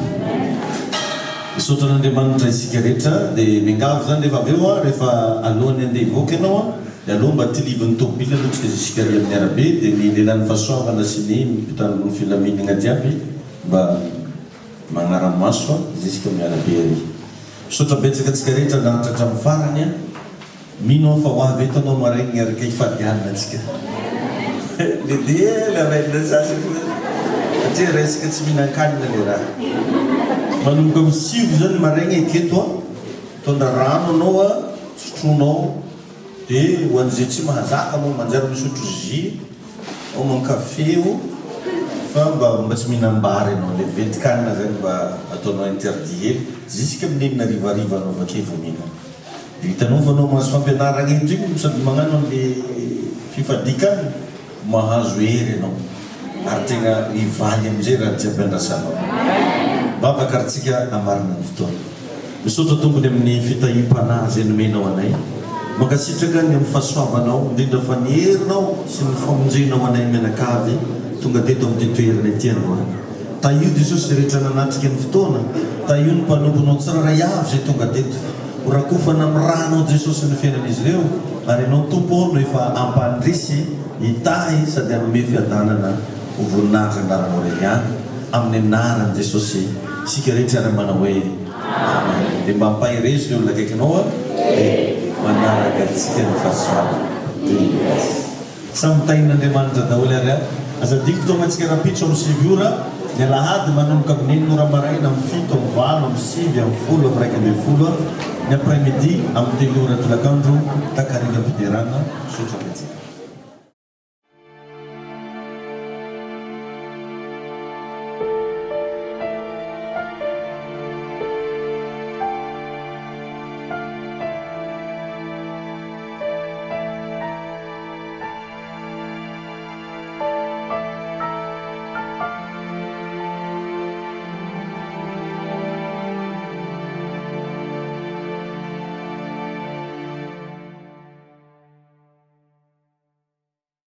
Misaotra an'Andriamanitra isika rehetra. Dia miangavy izany rehefa avy eo an, rehefa alohan'ny handeha hivoaka ianao an, dia aleo mba tilivin'ny tômôbila aloha tsika jusqu'à ary amin'ny arabe, dia ny lelan'ny fahasoavana sy ny mpitandro ny filaminagna jiaby mba magnara-maso an, jusqu'à amin'ny arabe ary. Misaotra betsaka antsika rehetra naharitra hatramin'ny farany an. Mino aho fa ho avy eto anao maraigny miaraka hifady hanina antsika. Lehibe le amen sasany satria resaka tsy mihinan-kanina le raha. Manomboka amin'ny sivy zao ny maraigny aketo a, mitondra rano anao a, sotroinao, de ho an'izay tsy mahazaka moa manjary misotro jus, homon-kafe o, fa mba mba tsy mihinam-bary anao, le ventin-kanina zany mba ataonao interdit hely, jusque amin'ny enina harivariva anao avake vao mihinana. Dia hitanao fa anao mahazo fampianaragna eto igny no sady magnano anle fifadikan mahazo hery anao ary tegna hivaly amizay raha jiaby andrasanao. Vavaka ary tsika hamarina ny fotoana. Misaotra Tompony amin'ny fitahiam-panahy izay nomenao anay. Mankasitraka ny amin'ny fahasoavanao, indrindra fa ny herinao sy ny famonjenao anay mianakavy tonga teto amin'ity toerana ity androany. Tahio Jesosy izay rehetra nanatrika ny fotoana, tahio ny mpanomponao tsirairay avy izay tonga teto. Ho rakofana amin'ny ranao Jesosy ny fiainan'izy ireo ary Ianao Tompo ô no efa hampandresy, hitahy sady hanome fiadanana ho voninahitry ny anaranao irery ihany. Amin'ny anaran'i Jesosy isika rehetra ary manao hoe Amen. Dia mba ampaherezo ny olona akaikinao dia manaraka antsika ny fahasoavana. Yes. Samy tahin'Andriamanitra daholo ary a! Aza adino fitaomantsika rahampitso amin'ny 9 ora, ny alahady manomboka amin'ny enina ora maraina, amin'ny fito, amin'ny valo, amin'ny sivy, amin'ny folo, amin'ny 11, ny après midi amin'ny telo ora tolakandro, takariva am-piderana, misaotra betsaka.